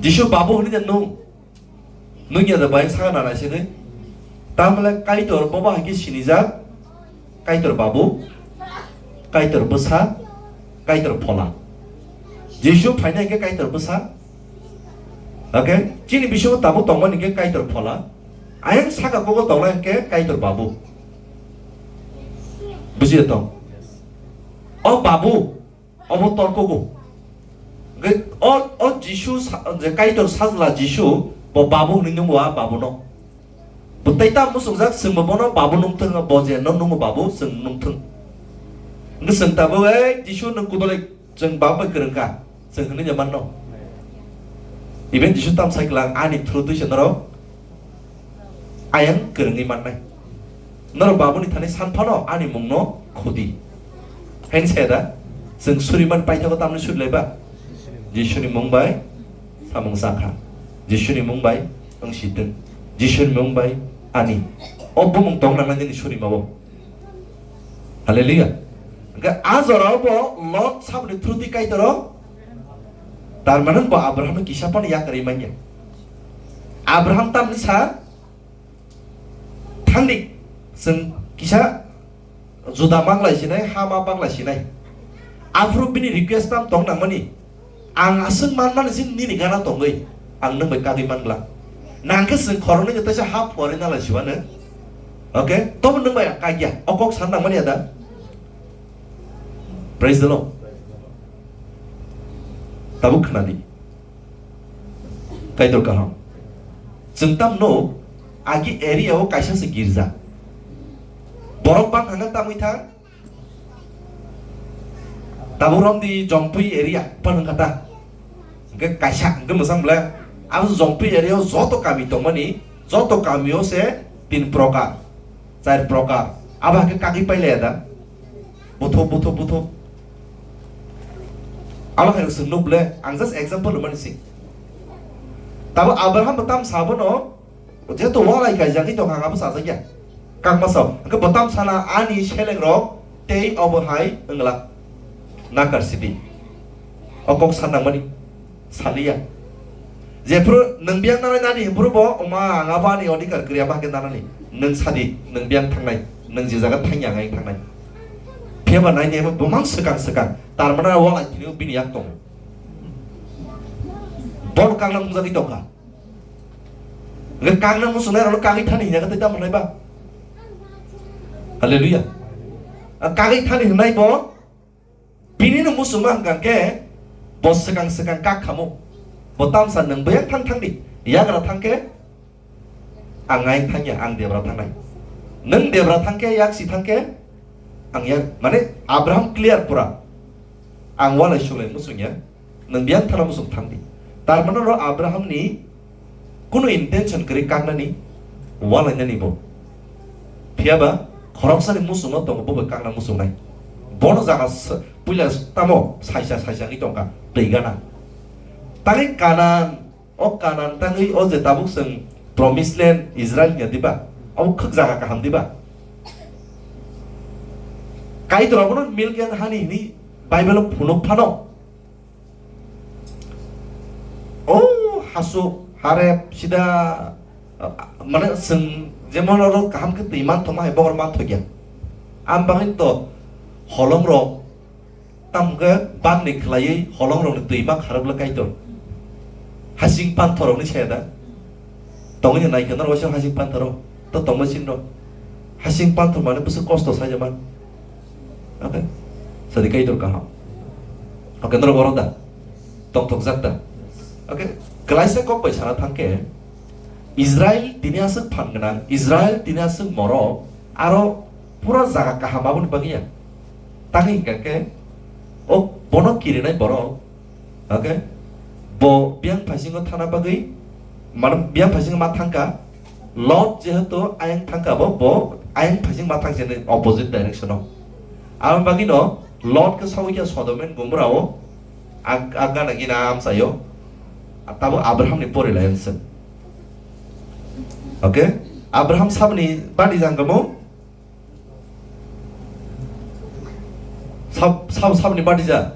Jisu babu hwnwi de nung. Nung ya de bai saka na nai sini. Tamle Kaitor bobo hai khe sinijak. Kaitor babu. Kaitor bwsa. Kaitor phola. Jisu phainai khe Kaitor bwsa. Okay? Chini bisingo tabuk tongmani khe Kaitor phola. Ayang saka kogo tongnai khe Kaitor babu. Bujiya tong? O babu. Obo torkogo. Hwnkhe o, o Jisu sa-, je Kaitor sajla Jisu, bo babu hwnwi nungo a babuno. Bo tei ta muchungjak, chwngbo bono babu nungthung, bo je no nungo babu, chwng nungthung. Hwnkhe chwng tabuk, "Ei Jisu, nwng kudoloi chwng babu bai kwrwngkha," chwng hwnwi je manno. Even Jisu tam sai klang, "Ani through twi se norok ayang kwrwngwi mannai. Norok babuni thani san phano ani mungno khudi." Haini saya da? Chwng suriman paithago tamni suri laiba? Jisuni mung bai samung sakha. Jisuni mung bai wng sitwng. Jisuni mung bai ani. O bumung tong nangnai nini suri mabo. Hallelujah. Hwnkhe a jorao bo Lot saboni through twi Kaitoro. Tar mane bo Abraham no kisa phano yakarwi manya. Abraham tamni sa, "Thangdi, chwng kisa juda manglai sinai, ha ma manglai sinai." Aphuru bini request tam tong nangmani, "Ang aswk manmani sin nini gana tongwi, ang nwng bai kagwi mangla. Nangkhe chwng khoroknwi no teisa ha phuarwi nalai siwano." Okay? Tobo nwng bai ang kagya. O kok san nangmani ada? Praise the Lord. Tabuk khwnadi. Kaitor kaham. Chwng tamno agi area o kaisa se girja. Borok bang hwnna tamwi thang. Tabuk romdi Jompui area pan hwnkha ta. Hwnkhe kaisa hwnkhe mwsang ble. Abo Jompui area o joto kami tongmani, joto kami o se tin prokar, char prokar. Abo hwnkhe kagwi pailaya da. Buthu, buthu, buthu. Abo hai chwng nuk ble, ang just example rwmani sing. Tabo Abraham bo tam sabo no, jeto walai kaijagwi tong ang abo sajak ya. Kang masa, hwnkhe bo tam sana ani seleng rok tei obo hai wngla. Nakar sidi. O kok san nangmani. Saliya. Jephuru nwng biyang nanai nani hinphuru bo, "Oma, ang abo ani odhikar kwrwi, abo hakhe nanani. Nwng sadi, nwng biyang thangnai, nwng je jaga thangya ang ayang thangnai." Phiya ba naini abo bumang swkang swkang. Tar mane walai tini bini yak tongo. Bono kangna mungjagwi tongkha. Hwnkhe kangna muchungnai rokno kagwi thani hinya khe tei tamo nai ba? Hallelujah. A kagwi thani hwnai bo. Bini no muchungma hwnkha khe bo swkang swkang kak khamo. Bo tamsa nwng bwyak thang thang di, yagra thang khe ang ayang thang ya, ang debra thang nai. Nwng debra thang khe, yak si thang khe ang yak, mane Abraham clear pura. Ang walai sulai muchung ya, nwng biyang thana muchung thang di. Tar mane oro Abraham ni kunu intention kwrwi kaknani, walainani bo. Phiya ba khoroksani muchungma tongo, bo bai kakna muchungnai. Bono jaga s-, puila s-, tamo saisa saisa wngwi tongkha, twi gana. Tangwi Kanan, o Kanan tangwi o je tabuk chwng promised land Israel hinya diba? Abo khwk jaga kaham diba? Kaitor abono milk and honey hwnwi Bible o phunuk phano. O hasu, harep, sida, ah, mane chwng jemon oro kaham khe twi manthokma hai bohrok manthokya. Ang bagwi to holongrok, tamo khe bagni khlaiwi holongrokni twi ma kharwk le Kaitor. Hasing panthorokni saya da? Tongwi nai khe norok waisa hasing panthoro. To tongma singno. Hasing panthor mane bwswk kosto sajaman. Okay. Sadi kaitor kaham. Okay, norok oro da. Tongthokjak da. Okay. Klaisa kok bai sana thangkhe Israel tini aswk phan gwnang, Israel tini aswk morok, aro pura jaga kaham aboni bagwi ya. Tangwi hingkha khe o bono kirinai borok, okay? Bo biyang phaisingo thana bagwi, mane biyang phaisingo ma thangkha, Lot jehetu ayang thangkha bo, bo ayang phaising ma thangsinai opposite direction o. Aboni bagwino Lot khe sawi khe Sodom and Gomorrah o ag-, agana gina amchaio. Tabuk Abraham ni pori lai ang se. Okay? Abraham sabni badi jang kamo? Sab, sab, sabni badi ja?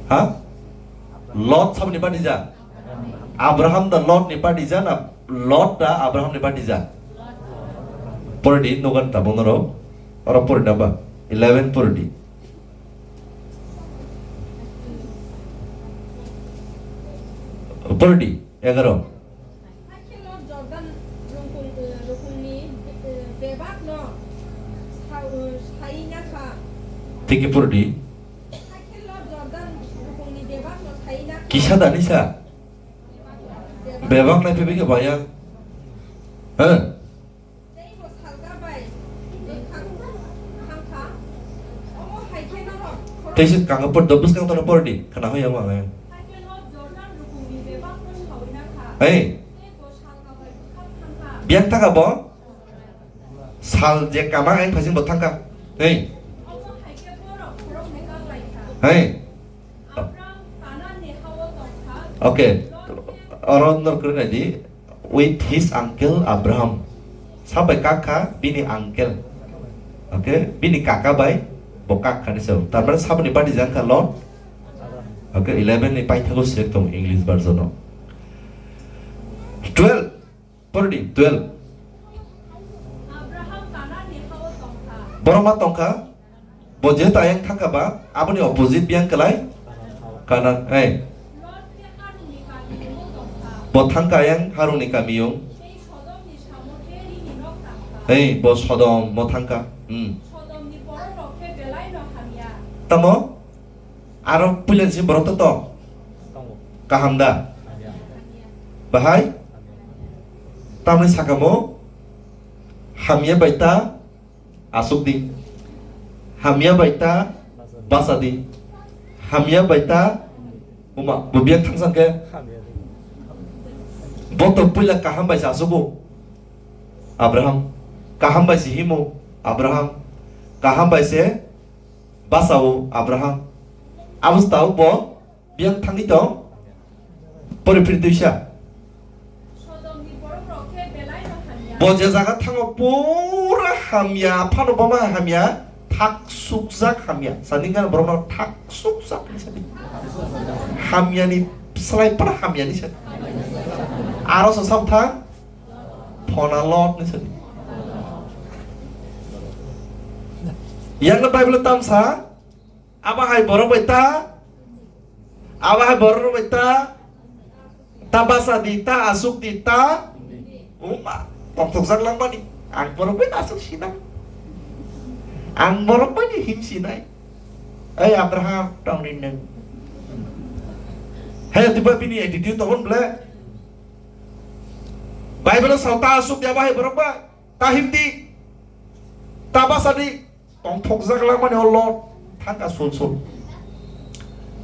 Ha? Lot sabni badi ja? Abraham da Lot ni badi ja na Lot da Abraham ni badi ja? Pori di, nogan tabuk norok. Oro pori da ba? Eleven pori di. Pori di, egaro. Hakhe Lot Jordan rukung, eh, rukungni, eh, bebakno sa-, eh, saina kha. Tiki purdi. Hakhe Lot Jordan rukungni bebakno saina kha. Kisa dani sa? Bebak. Bebak nai pebi ke bayang. Hah? Tei se kanga por do bwskang tono por di, khana hoi amo ang. Hey. Biang taka bo? Sal je kama ang phasing bo thangka. Hey. Hey. Okay. Oro nor kuri nai di. With his uncle Abraham. Sabai kak kha bini uncle. Okay, bini kaka bai bo kak kha ni se. Tar mane saboni badi jang kha Lot. Okay, eleven ni paithago select tong English version o. Twelve. Por di, twelve. Borok ma tongkha? Bo jehetu ayang thangkha ba, aboni opposite biyang kwlai? Kanan, hey. Bo thangkha ayang harungni kamiyung. Hey, bo Sodom, mo thangkha. Hmm. Tamo? Aro puila si borok to tong? Kaham da? Bahai? Tamni sakamo? Hamya bai ta? Asuk di. Hamya bai ta basa di. Hamya bai ta uma, bo biak thangsan khe. Bo to puila kaham bai se asugo Abraham. Kaham bai se himo Abraham. Kaham bai se basa o Abraham. Abos tao bo Biyang thangwi tong. Pori phiri twisa. Bo je jaga thango pura hamya, phano boma hamya, thak sukjak hamya. Sani gana borokno thak sukjak ni sani. Hamya ni slai pura hamya ni sani. Aro sa sam thang phona Lot ni sani. Yang na Bible tam sa, aba hai borok bai ta Abo hai borok rok bai ta, ta basa di, ta asuk di, ta. Uma, tongthokjak langmani. Ang borok bai asuk sinai. Ang borok bai ni him sinai. Ei Abraham, tong ri nung. Hai, tiba bini attitude tongmani ble. Bible sao ta asuk di abo hai borok bai. Ta him di. Ta basa di. Tongthokjak langmani o Lot thangka sul sul.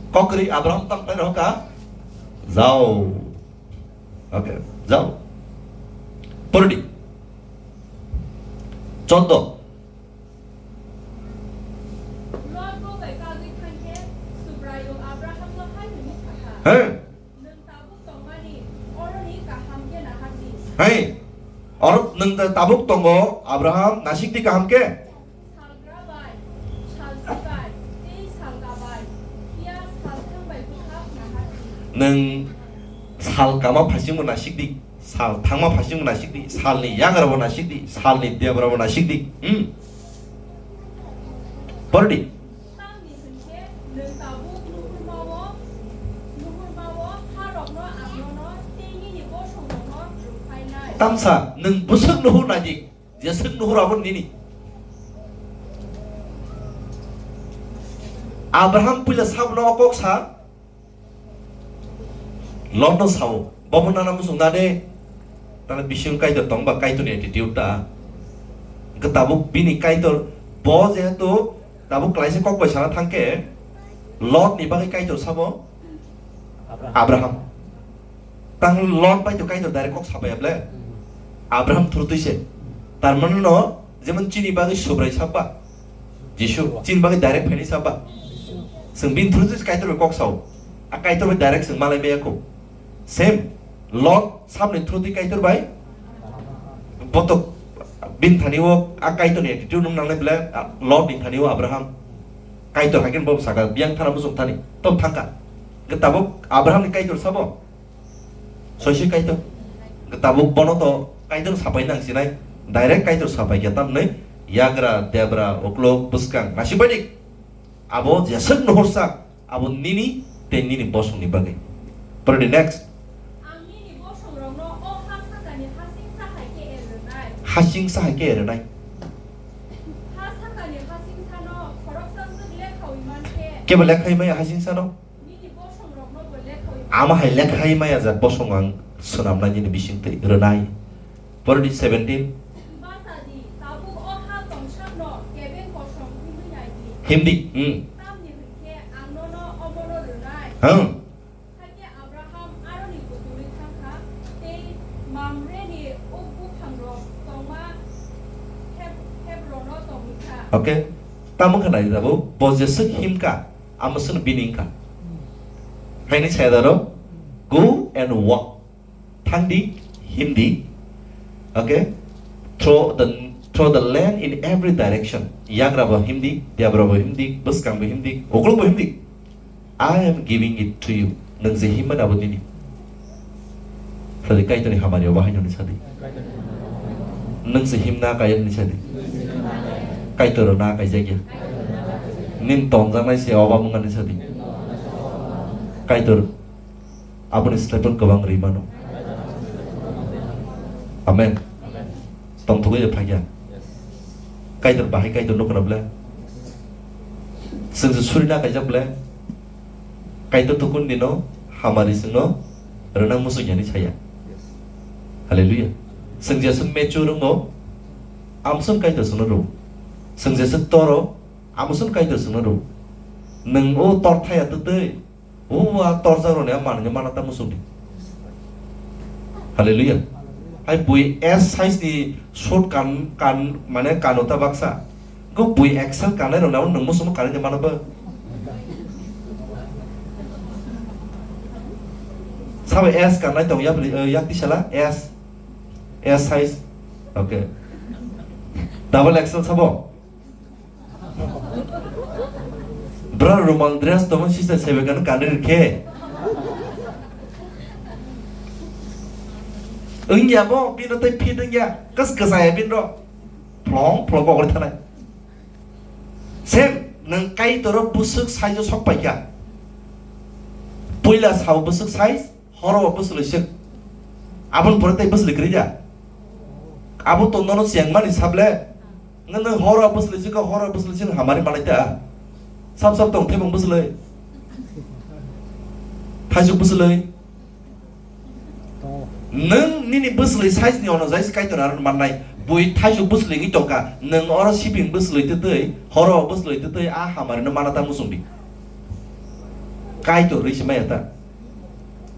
Kokri Abraham tang pai roka. Jao. Okay, jao. Pordi. Choddo. Lot bo bai kagwi thangkhe Subraiyung Abrahamno hai hwnwi sakha. He. Nwng tabuk tongmani oroni kaham khe nahar di. Hai, oro nwng ta-, tabuk tongo, Abraham, nasik di kaham khe? Salgra bai, salsi bai, tei salka bai, phiya salthang bai bwkhak nahar di. Nwng sal kama phasingbo nasik di, sal thangma phasingbo nasik di, salni yagra bo nasik di, salni debra bo nasik di. Hmm. Pordi. Tamni hwn khe nwng tabuk nuhurma-o, nuhurma-o harokno ang nono Tamsa nwng bwswk nuhur naidi, jeswk nuhur abo nini. Abraham puila sabono o kok sa, Lot no sao, bobo nana muchung na de, nana bising Kaitor tong ba Kaitor ni attitude ta. Hwnkhe tabuk bini Kaitor bo jehetu tabuk klaisa kok bai sana thangkhe, Lot ni bagwi Kaitor sabo Abraham. Tang Lot bai to Kaitor direct kok sapai able. Abraham through twi se. Tar mane no jemon chini bagwi Subrai saba. Jisu chini bagwi direct phaini saba. Chwng bini through twi se Kaitor bai kok sao. A Kaitor bai direct chwng malai maya kho. Same. Lot sabni through twi Kaitor bai. Botok bini thani o a Kaitor ni attitude nung nangnai ble, a Lot ni thani o Abraham. Kaitor haikhe bo saka biyang thana muchung thani. Tom thangka. Hwnkhe tabuk Abraham ni Kaitor sabo. Soisi Kaitor. Tabuk bono to Kaitor sapai nang sinai. Direct Kaitor sapai khe tamni yagra, debra, uklok, bwskang, nasi baidi. Abo jeswk nuhursa, abo nini tei nini bosongni bagwi. Pore di next. Ang nini bosongrokno o ha sakani hasingsa hai khe er rwnai. Hasingsa hai khe er rwnai. Ha sakani hasingsano khoroksa swk lekhaui man khe. Kebo lekhaui maya hasingsano? Ama hai lekhaui maya jak bosong ang swnamnai nini bisingtwi rwnai. Pore di seventeen. Himdi, hmm. Hang. Okay. Tamo khe nai tabuk, bo jeswk himka. Amo chwng bini wngkha. Haini saya daro, "Go and walk." Thangdi, himdi. Okay? Through the, through the land in every direction. Yagra bo himdi, debra bo himdi, bwskang bo himdi, uklok bo himdi. "I am giving it to you." Nwng je himmani abo nini. Sadi Kaitorni hamari o bahai noni sadi. Nwng se himna kaya noni sadi. Kaitor na kaijak ya. Nin tonjaknai se oba mungani sadi. Kaitor aboni slai pun kwbang ri mano. Amen. Tongthogwi phakya. Kaitor bahai Kaitor nukuna ble. Chwng se suri na kaijak ble. Kaitor tukun dino hamari chwngno rwnang muchung yani saya. Hallelujah. Chwng jeswk mechu rwngo, amswng Kaitor chwngno rw. Chwng jeswk toro, amswng Kaitor chwngno rw. Nwng o tor thaya twtwi, o a torjak roni a manwi mana ta muchung di. Hallelujah. Hai bui S size ni suit kan, kan, mane kano ta baksa. Go bui X L kanai rok nabo nwng musumo kanai de mano bo. Sabo S kanai tong yak, eh, yak tisala S, S size. Okay. Double X L sabo. Bra rumal dress tong sister sebe kan kanai rikhe. Wngya bo bino tei fit wngya. Kas kasaya binro. Phlong phlong kok ri thanai. Sem, nwng Kaitoro bwswk saijo sok pai kha. Puila sao bwswk sai, horo bo bwswlwi swk. Aboni pore tei bwswlwi kwrwi da? Abo to nono chengmani sable. Nwng, nwng horo bwswlwi swk, horo bwswlwi swk hamari malai da. Sab sab tong thebong bwswlwi. Thaisuk bwswlwi. Nwng nini bwswlwi size ni ono jai se Kaitor aro mannai. Bui thaisuk bwswlwi wngwi tongkha. Nwng oro sibing bwswlwi twtwi, horo bwswlwi twtwi a hamari no mana ta muchung di. Kaitor rwi se maya ta.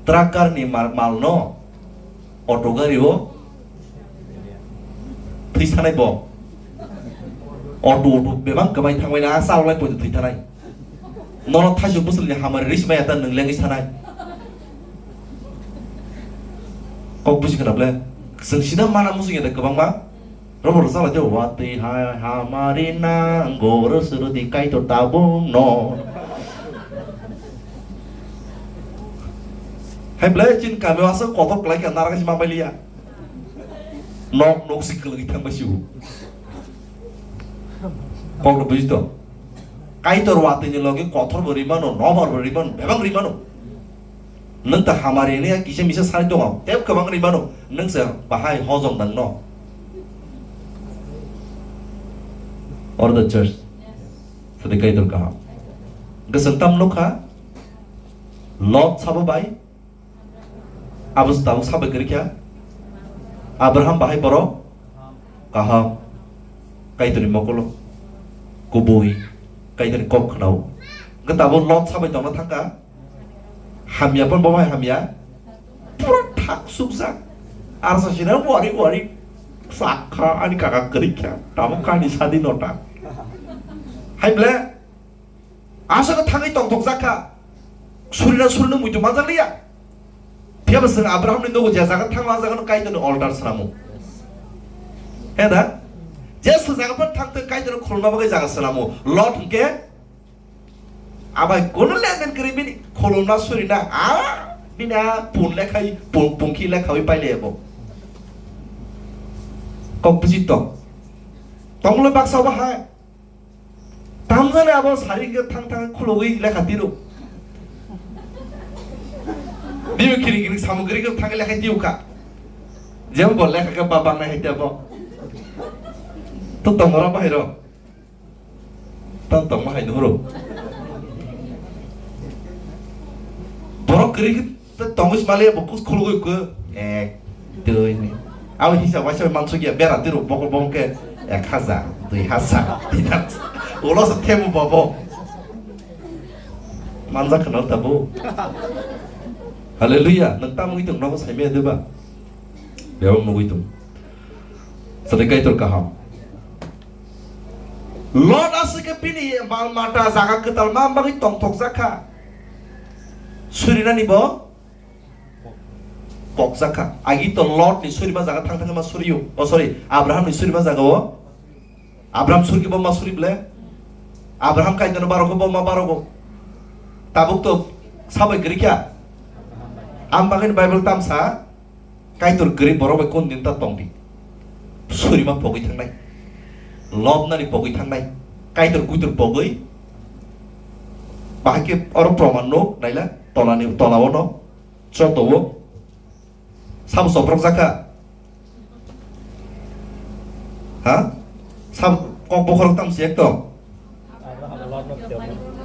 Trucker ni mal, mal no auto gari o thwi sanai bo. Auto, auto bebak kwbai thangbai na a chalnai poito thwi thanai. Nono thaisuk bwswlwini hamari rwi se maya ta nwng lengwi sanai. Kok buji khna ble. Chwng sida mana muchung ya da kwbangma. Robo rwchap lai tei watwi ha hamari nango rwswrwdi Kaitor tabuk no. Hai ble chini kamio aswk kotor kwlai kha nara kaisa ma pai liya. Nok nok si kwlwgwi thang bai sibo. Kokno buji to. Kaitor watwini logi kothorbo rimano, noborbo rimano, bebak rimano. Nwng ta hamari hwnwi kisa misa sai tongo, tep kwbang rimano. Nwng se bahai hojom nang no? Or the church? Sadi Kaitor kaham. Gosong tam nukha? Lot sabo bai? Abo se tabuk sabai kwrwi kha. Abraham bahai borok kaham. Kaitorni mokolo kubui, Kaitorni kok khnao. Hwnkhe tabuk Lot sabai tongna thangkha. Hamya pon bo bai hamya. Pura thak sukjak. Arsa sina wari wari sakha ani kaka kwrwi kha. Tabuk kani sadi nota. Hai ble. Aswk thangwi tongthokjak kha. Surina surino muitu manjak liya. Phiya bo chwng Abrahamni nogo je jaga thangma, a jagano Kaitorni altar swnamo. He da? Je se jaga phano thangtwng Kaitorno khulumna bagwi jaga swnamo. Lot hwnkhe abai kono lenden kwrwi bini khulumna surina, a bini a pun lekhai, pun, pungki lekhawi pailaibo. Kok bisi tong. Tonglo baksa bo hai. Tamjani abo sari hwnkhe thang thang khulugwi lekha tiro. Bini khiri khiri samung kwrwi khe thangwi lekha tiro kha. Jebo bo lekha khe ba bangnai hai tebo. To tongora bahai rok. Tam tongma hai nuhuro. Borok kwrwi khe Tei tongwi se maliya bo kus khulugwi khe, ek, dui, ni. Abo hisa waisa mansukya bera tiro bokol bokol khe ek hajar, dui hajar, tin hajar. Ulo se themu bobo. Manjak khna tabo. Hallelujah. Nwng tamo wngwi tong nogo saimaya deba? Bebak nugwi tong. Sadi Kaitor kaham. Lot aswk khe bini mal mata jaga kwtal ma bagwi tongthokjak kha. Surinani bo pokjak kha. Agi to Lot ni surima jaga thang thang ma suriyo. Oh, sorry, Abraham ni surima jaga o. Abraham surgi bo ma suri ble. Abraham Kaitor no barok bo ma barok. Tabuk to sabai kwrwi kha. Am bagwi Bible tam sa. Kaitor kwrwi borok bai kon din ta tong di. Surima pogwi thangnai. Lobnani pogwi thangnai. Kaitor kuitor pogwi. Bahai khe oro proman no naila tolani, tola o no. Joto o. Sabo soprok jakha. Ha? Sabo kok bokhorok tam si ekto.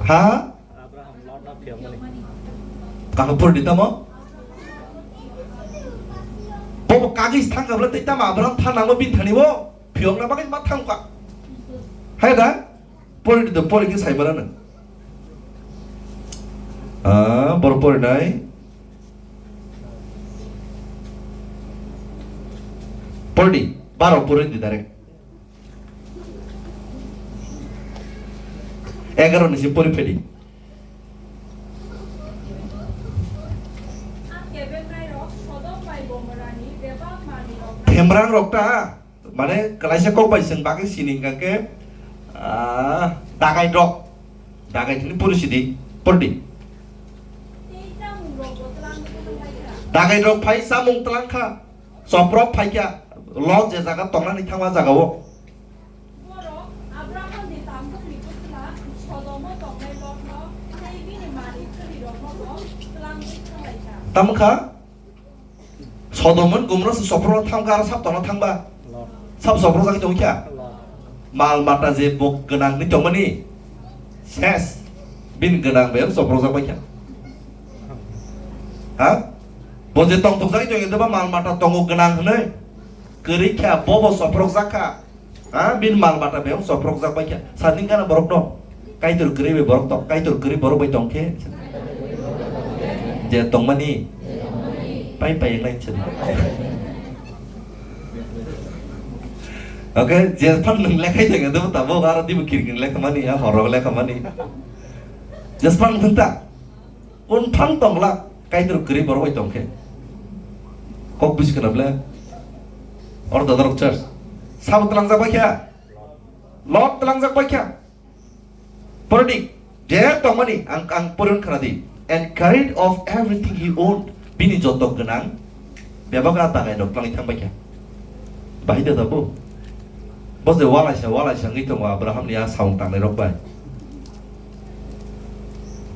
Ha? Abraham Lotno phiyokmani. Kaham pori di tamo? Bobo kagis thang kabla tei tamo Abraham thanangma bin thani bo phiyokna bagwi ma thangkha. Hai da? Pori di to, pori khe sai mara nang. Ah, bor pori nai. Pori di, baro pori di direct. Egaroh ni simi pori phedi. Themrang rok ta, mane, kalaisa kok bai chwng bagwi sini hwnkha khe, ah, dagai rok. Dagai thini pori sidi, pori di. Dagai rok phai chamung tlang kha. Soprok phaikha, Lot je jaga tongnani thangma jagao. Borok Abrahamni tambukni bwsla Sodomo tongnai Lotno tei bini manwi kwlwirokno bo twlangwi thanglaikha. Tamkha? Sodomo Gomorra se soprokno thangkha, aro sab tongna thangba? Lot. Sab soprok jagwi tongkha? Lot. Mal mata je bo gwnangni tongmani ses, bini gwnang bai soprok jak baikha. Ha? Bo je tongthok jagwi tongya, deba mal mata tongo gwnang hwnwi. Kwrwi kha, bo bo soprok jak kha. Ha? Bini mal mata bai soprok jak baikha. Sadin gana borok no. Kaitor kwrwi bai borok tong, Kaitor kwrwi borok bai tongkhe. Je tongmani. Pai pai nai chen. Okay, je phan nwng lekhai tongya, debo tabuk aro dibo kirkin lekhamani, a horok lekhamani. Je phan nwng ta. Kun phan tongla, Kaitor kwrwi borok bai tongkhe. Kok bisi kana ble. Or dadarok church. Sabo tlangjak baikha. Lot tlangjak baikha. Pordi, je tongmani ang, ang poron khna di. And carried off everything he owned. Bini joto gwnang, bebak a dagai rok twlangwi thang baikha. Bahai da bo. Bo je walaisa, walaisa wngwi tongo Abraham ni a samung tangnai rok bai.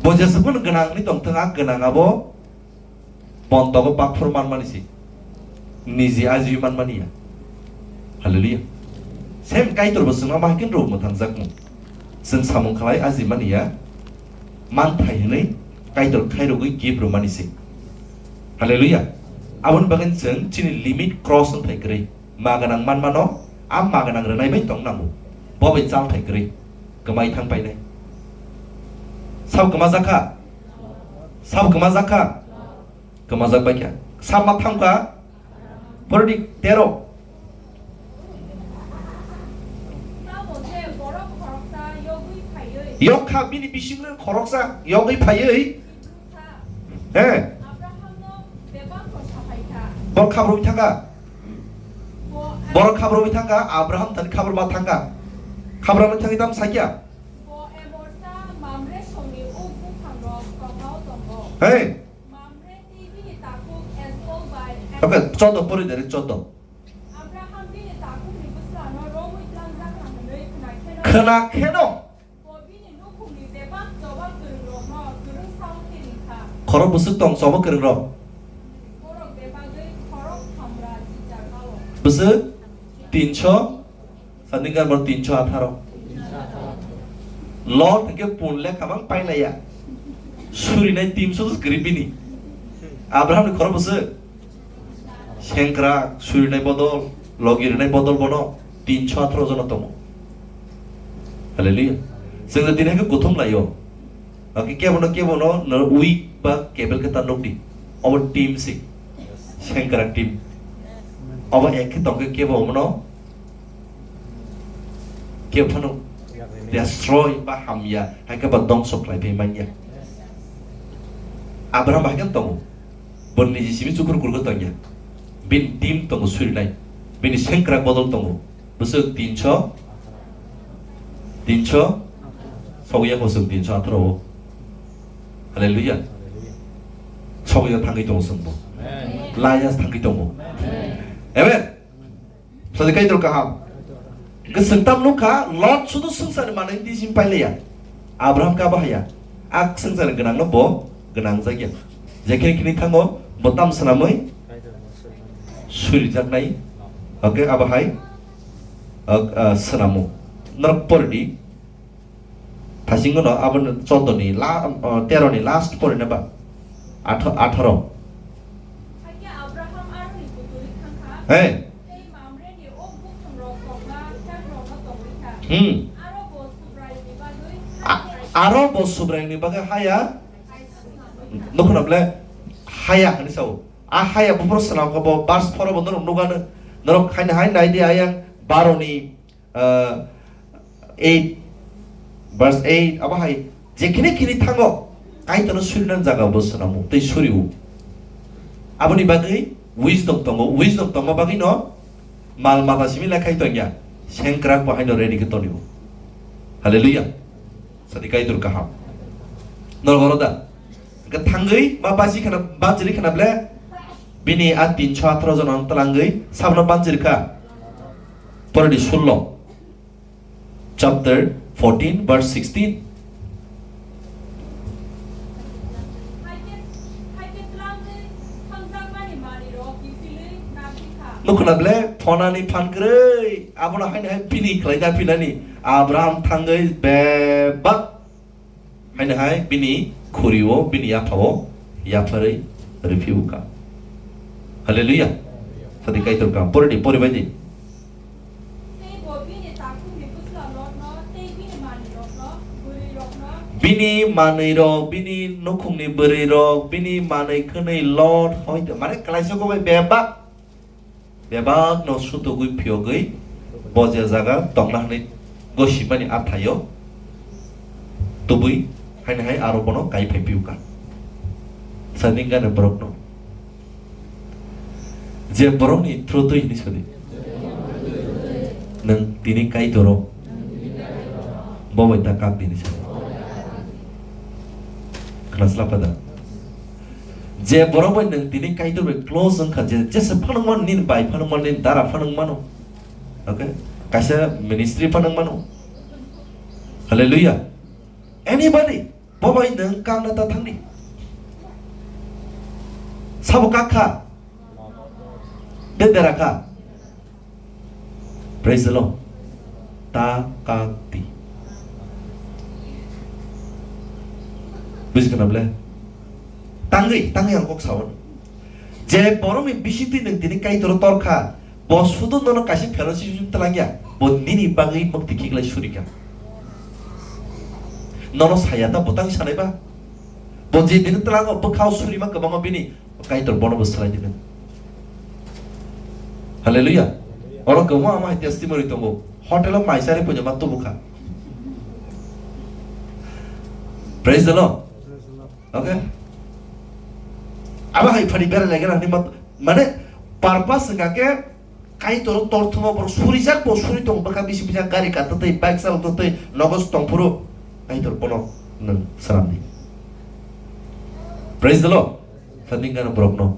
Bo jesukno gwnang ni tongthwng, a gwnang abo bontogo bakphur manmani si. Niji ajiwi manmani ya. Hallelujah. Same Kaitor bo chwngno ma hai khe rw mwthangjakmung. Chwng samung khlai aji mani ya. Manthai hwnwi Kaitor khairogwi gift rwmani se. Hallelujah. Aboni bagwi chwng chini limit cross wngthai kwrwi. Ma gwnang manmano, a ma gwnang rwnai bai tong nango. Bo bai chalthai kwrwi. Kwmai thang painai. Sab kwmajak kha? Sab kwmajak kha? Kwmajak bai kha. Sab ma thang kha? Pordi tero. Yok kha bini bisingni khoroksa yogwi phaiwi. He. Borok khabrwi thangkha. Borok khabrwi thangkha, Abraham thani khabor ma thangkha. Khabor ma thangwi tam sakya. He. Oke, choddo pori dere, choddo. Khwna kheno. Khorok bwswk tong choba kwrwng rok. Bwswk tinso, sanding karbar tinso atharo. Lot hwnkhe pun lekha mang pailaiya. Surinai tinso kwrwi bini. Abraham ni khorok bwswk. Sengkrak, surinai bodol, logi rinai bodol bono tinso atharo jona tongo. Hallelujah. Chwng tini haikhe kuthum laio. Oke, kebono, kebono, no weak ba kebel khe ta nukdi. Obo team si. Sengkrak team. Obo ek khe tongkhe kebo omono kebo phano destroy ba hamya, haikhe ba dongso khlai phai manya. Abraham haikhe tongo. Bo niji simi chukur kurgo tongya. Bini team tongo surinai. Bini sengkrak bodol tongo. Bwswk tinso, tinso, sogya bwswk tinso atharo o. Hallelujah. Sogya thangwi tongo chwngbo. Layas thangwi tongo. Amen. Sadi Kaitor kaham. Goswng tam nukha, Lot sudu swngcharni manwi twi simi pailaiya. Abraham khe abo haya. A swngcharni gwnangno bo gwnang jakya. Jekhini khini thango, bo tam swnamwi surijaknai. Oke, abo hai. Ok, ah, swnamo. Norok pordi. Thasing no abo choddo ni la, ah, tero ni last porina ba. Atha-, atharo. Hai khe Abraham Aroni putuli thang kha. Hey. Tei Mamreni o buphangrok tongma Hebrono tongwi kha. Hmm. Aro bo Subraiyungni bagwi A-, aro bo Subraiyungni bagwi haya. Nukhuna ble haya hwnwi sao. A haya buphuru swnam kha bo verse four bo norok nukgano. Norok khaina hai nai di ayang baroni ah, eight, verse eight, abo hai, jekhini khini thango, Kaitorno surinan jaga bo swnamo, tei surio. Aboni bagwi wisdom tongo, wisdom tongma bagwi no mal mata simi lekhai tongya, sengkrak bo haino ready khe tonio. Hallelujah. Sadi Kaitor kaham. Norok oro da? Hwnkhe thangwi ba basi khana, banchiri khana ble, bini a tinso atharo jona twlangwi sabno banchiri kha. Poredi sullo. Chapter fourteen, verse sixteen. Nukhuna ble, phonani phan kwrwi, abono haino hai bini khlai da phinani. Abraham thangwi bebak Haino hai bini khuri-o, bini yapha-o yapharwi rwphi-o kha. Hallelujah. Sadi Kaitor kha. Pori di, pori bai di. Tei bo bini takhukni bwsla Lotno tei bini manwirokno, bwrwirokno. Bini manwirok, bini nukhungni bwrwirok, bini manwi khwnwi Lot, hoito, mane, klaisok bai bebak. Bebakno sutugwi phiyogwi bo je jaga tongna hwnwi gosimani a thaio tubui haino hai aro bono kai phai phiyokha. Sani gana borokno je borokni through twi hwnwi sadi. Nwng tini Kaitoro bo bai ta kak tini sadi. Khna slap pada. Je borok bai nwng tini Kaitor bai close wngkha, je jesa phano mano, nini bai phano mano, nini dara phano mano. Okay? Kaisa ministry phano mano. Hallelujah. Anybody, bo bai nwng kangna ta thangdi. Sabo kakha. Te dera kha. Praise the Lord. Ta kak di. Buji khna ble? Tangwi, tangwi ang kok sao. Je borokni bisingtwi nwng tini Kaitor tor kha, bo sudu nono kaisa fellowship twlang ya, bo nini bagwi mukti khiklai suri kha. Nono saya ta bwtang sanai ba? Bo je bini twlango bwkhao suri ma kwbangma bini Kaitor bono bo swlai di nang. Hallelujah. Oro kwbangma ama hai testimony tongo. Hotel o mai chari puja ma tubu kha. Praise the Lord. Okay. Abo hai phani berai lai gana ni mat, mane purpose hwnka khe Kaitor tor thuma borok surijak bo suri tongo bwkha bisi bisi gari kata tei bike chalo tei nogo tong phuru Kaitor bono nwng swnam di. Praise the Lord. Sani gana borok no.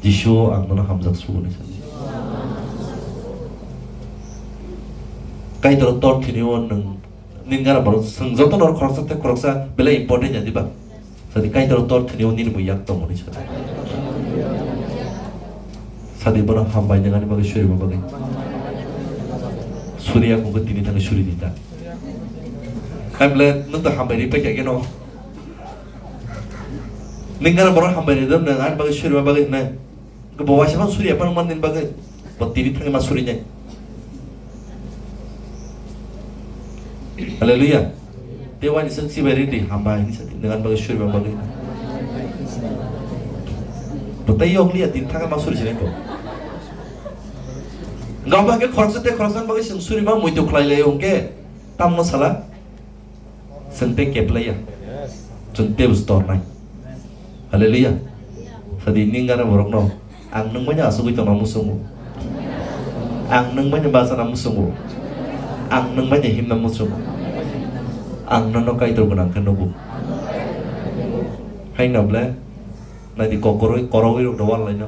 Jisu ang nono hamjak sugo ni sani. Kaitor tor thini o nwng ning gana borok swng joto nor khoroksa tei khoroksa belai important ya diba? Sadi Kaitor tor thini o nini bo yak tongo ni sadi. Sadi bono hambai nang ani bagwi suri bagwi. Suri ya kungkhe tini thangwi suri di ta. Kaible nwng to hambai ri pekya geno. Ning gana borok hambai ri dam nang ani bagwi suri bagwi nang. Bo waisa phano suri ya phano man nini bagwi. Bo tini thangwi ma suri nai. Hallelujah. Te wani seng sibai ridi hambai ni sadi dengan bagwi suri bagwi. Bo tai yok liya tini thangwi ma suri sinai bo. Gam bagwi khoroksa te khoroksa bagwi seng suri ma muitu khlai lai hongke tamno sala. Chwng tei keplaiya. Chwng tei bwswk tornai. Hallelujah. Sadi ningana borokno. Ang nwng manya asugwi tongna muchungo. Ang nwng manya bachana muchungo. Ang nwng manya himna muchungo. Ang nono Kaitor gwnang khe nugo. Haino ble. Naidi kok koroi, korogwi rok da wal laino.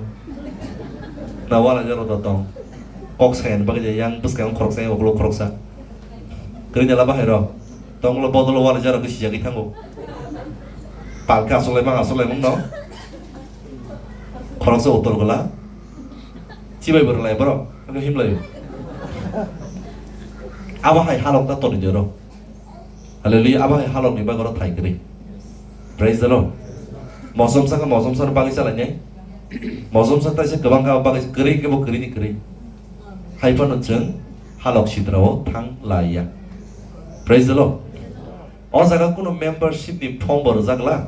Na wal laino rok da tong. Kok sayani bagwi yang bwskango khoroksa, yang ukuluk khoroksa. Kwrwini la bahai rok. Tonglo bodolo wal jaro khe sijagwi thango. Palka asolai mang asolai mungno. Khoroksa utor gola. Chibai borok lai borok. Ang himlayo. Abo hai halok ta toni jero. Hallelujah. Abo hai halok ni bagoro thai kwrwi. Praise the Lord. Mosom saka mosom sar bagwi salai nai. Mosom sa taisa kwbang ka bagwi kwrwi kebo kwrwi ni kwrwi. Hai phano chwng halok sidrao thang laiya. Praise the Lord. O jaga kuno membership ni form bo rwjak la,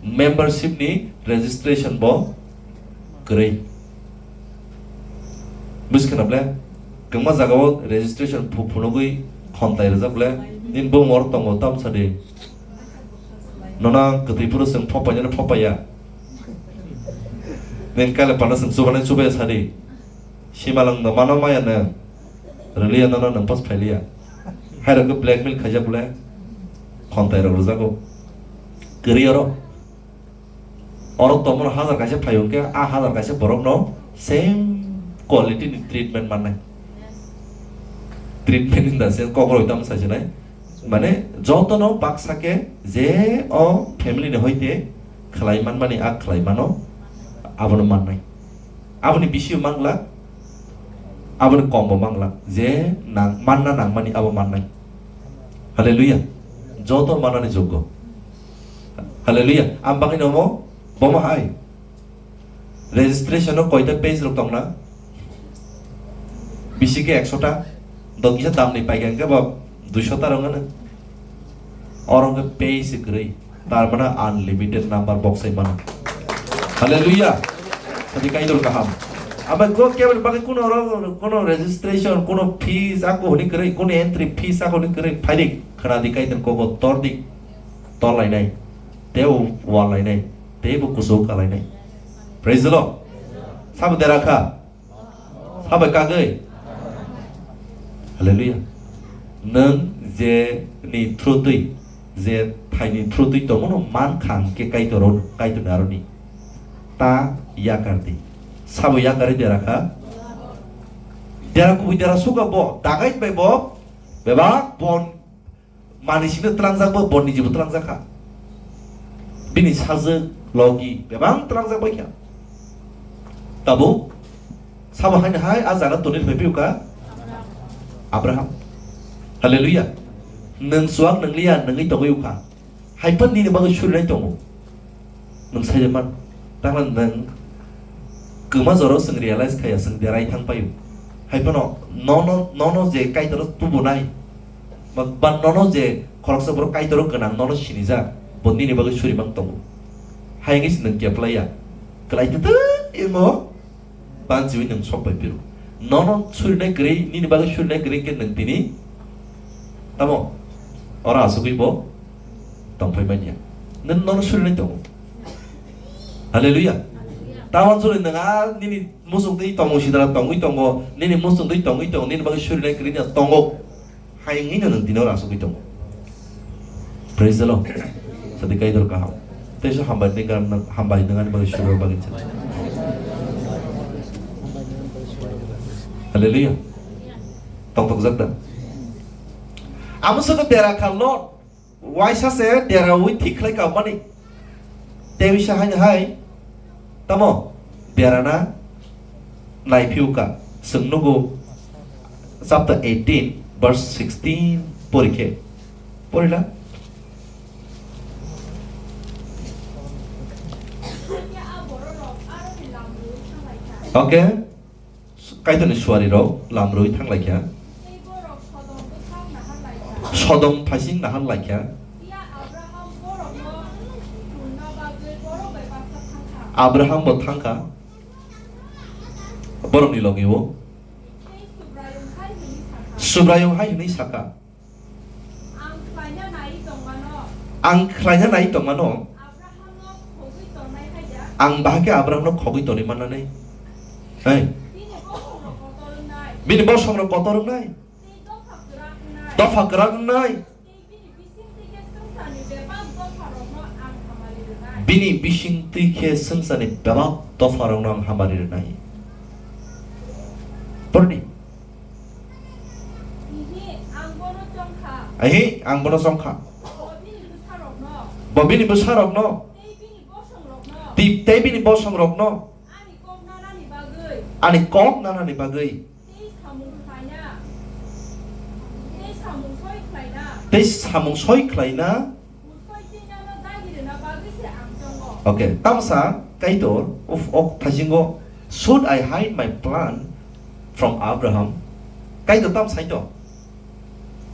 membership ni registration bo kwrwi. Buji khna ble, kwbangma jaga o registration phu-, phunugwi khontai rwjak ble, nini bumung oro tongo tamsa di. Nono ang kwtwi phuru chwng phophainani phophaiya. Nini kaile panda chwng chubanai chubaya sadi. Simalwng no mano maya no. Rwliya nono nwng pas phailiya. Hai rok khe blackmail khaijak bole. Khontai rok rwjago. Kwrwi oro. Oro tongmano hazar kaisa phaio hwnkhe a hazar kaisa borok no same quality ni treatment mannai. Treatment in the sense kok roi tamo sai sinai. Mane jotono baksa khe je o family ni hoite khlai manmani a khlai mano abono mannai. Aboni bisio manglak, aboni kombo manglak, je nang, manna nangmani abo mannai. Hallelujah. Joto mannani joggo. Hallelujah. Ang bagwi nomo, bomo hai. Registration o koita page rok tongna? Bisi khe ekso ta, do kisa damni paikha hwnkhe bo duiso ta rok wngkha na. Oro hwnkhe page se kwrwi. Tar mane unlimited number box sai mano. Hallelujah. Sadi Kaitor kaham. Aba go kebel bagwi kuno oro, kuno registration, kuno fees, ako hwnwi kwrwi, kuno entry fees, ako hwnwi kwrwi. Phaidik, khwnadi Kaitor kogo tordik, torlainai. Tei bo walainai. Tei bo kuchuk kalainai. Praise the Lord. Sabo dera kha. Sabai kagwi. Hallelujah. Nwng je ni through twi, je thaini through twi tongmano man kha hwnkhe Kaitor, Kaitorni aroni. Ta yakar di. Sabo yakar di dera kha. Dera kubui dera suka bo, dagai bai bo, bebak bon Mani simi tlangjak bo, boni jibo tlangjak kha. Bini sajwk, logi, bebak tlangjak bai kha. Tabuk, Sabo haino hai a jaga tonwi phai phiyokha Abraham. Hallelujah. Nwng chuak nwngliya, nwngwi tongwi ukha. Hai phano nini bagwi surinai tongo. Nwng sai man. Tangma nwng kwma jora chwng realize khaiya, chwng derai thang paio. Hai phano nono, nono je Kaitor tubunai, ba, ba nono je khoroksa borok Kaitor gwnang nono sinijak, bo nini bagwi suri mang tongo. Hai wngwi se nwng keplaiya. Kwlai tete imo banchiwi nwng sok bai phiro. Nono surinai kwrwi, nini bagwi surinai kwrwi khe nwng tini tamo oro asugwi bo tongphai manya. Nwng nono surinai tongo. Hallelujah. Tamo suri nwng a nini muchung twi tongmung sidra tongwi tongo, nini muchung twi tongwi tongo, nini bagwi surinai kwrwi no tongo. Hai wngwi no nwng tini oro asugwi tongo. Praise the Lord. Sadi Kaitor kaham. Teisa hambai nengani, hambai nengani bagwi suri bagwi sa. Hallelujah. Tongthokjak da. Amo saka dera kha Lot. Waisa se derawi thik khlai ka mani. Tei wisa haino hai tamo berana nai phiu ka. Chwng nugo chapter eighteen verse sixteen pori khe. Pori la? Okay. Kaitorni suarirok lamrwi thanglaikha. Sodom phaising naharlaikha. Abraham bo thangkha borokni logi-o. Subraiyung hai hwnwi saka. Ang khlaina nai tongmano. Ang khlaina nai tongmano. Abrahamno khogwi tongnai hai da? Ang bahai khe Abrahamno khogwi tonwi mannani. Hei. Bini bosongrok kotor wngnai. Bini bosongrok kotor wngnai. Tei dopha kwrak wngnai. Dopha kwrak wngnai. Tei bini bisingtwi khe swngcharni bebak dopharokno ang hamari rwnai. Bini bisingtwi khe swngcharni bebak dopharokno ang hamari rwnai. Pordi. Ihi, ang bono chongkha. Ahi, ang bono chongkha. Bo bini bwsarokno. Bo bini bwsarokno. Tei bini bosongrokno. Ti-, tei bini bosongrokno. Ani kok nanani bagwi. Ani kok nanani bagwi. Tei samung khlaina. Tei samung soi khlaina. Tei samung soi khlaina. Okay, tamsa Kaitor, uf, ok, thasingo, "Should I hide my plan from Abraham?" Kaitor tam sai to.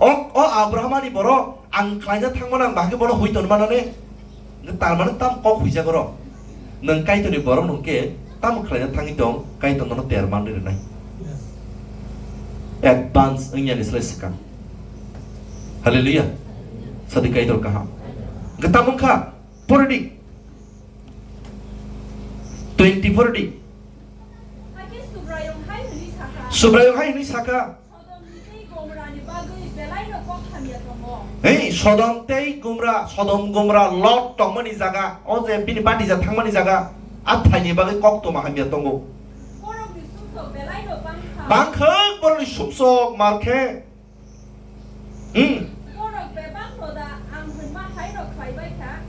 O, o Abraham ani borok, ang khlaina thangmano ang bahai bono hui tonmano ne. Tar mane tam kok huijak oro. Nwng Kaitorni borok nwng khe tam khlaina thangwi tong, Kaitor nono ter manwi rwnai. Advance wngya ni slai swkang. Hallelujah. Sadi Kaitor kaham. Hwnkhe tamo wngkha, poridi. Twenty-four di. Hakhe Subraiyung hai hwnwi sakha. Subraiyung hai hwnwi sakha. Sodomni tei Gomorani bagwi belaino kok hamya tongo. Hei, Sodom tei Gomora, Sodom Gomora Lot tongmani jaga, o je bini batija thangmani jaga, a thaini bagwi kok toma hamya tongo. Borokni sumsok belaino bangkha. Bangkhwk borokni sumsok mar khe. Hmm. Borok bebak no da ang hwnma hai rok khlai bai kha,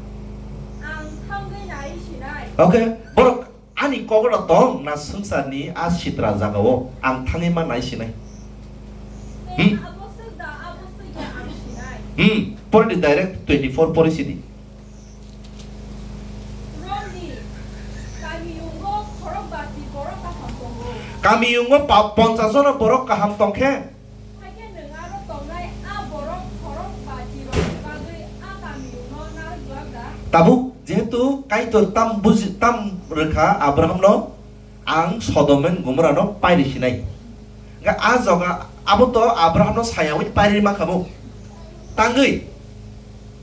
ang thangwi nai sinai. Okay, borok ani kok ro tong na swngcharni a sitra jagao ang thangwi ma nai sinai. Tei hmm, abo swk da, abo swk ya ang sinai. Hmm, pori di direct twenty-four pori sidi. Romni kamiyungo khorok bati borok kaham tongo. Kamiyungo pa-, ponchas jona borok kaham tongkhe. Hakhe nwng aro tongnai a borok khorok bati rokni bagwi a kamiyungno narwk glak da? Tabuk jehetu Kaitor tam buji, tam rwkha Abrahamno, ang Sodom and Gomorrano pairi sinai. Hwnkhe a jaga abo to Abrahamno sayawi pairi mankha bo. Tangwi,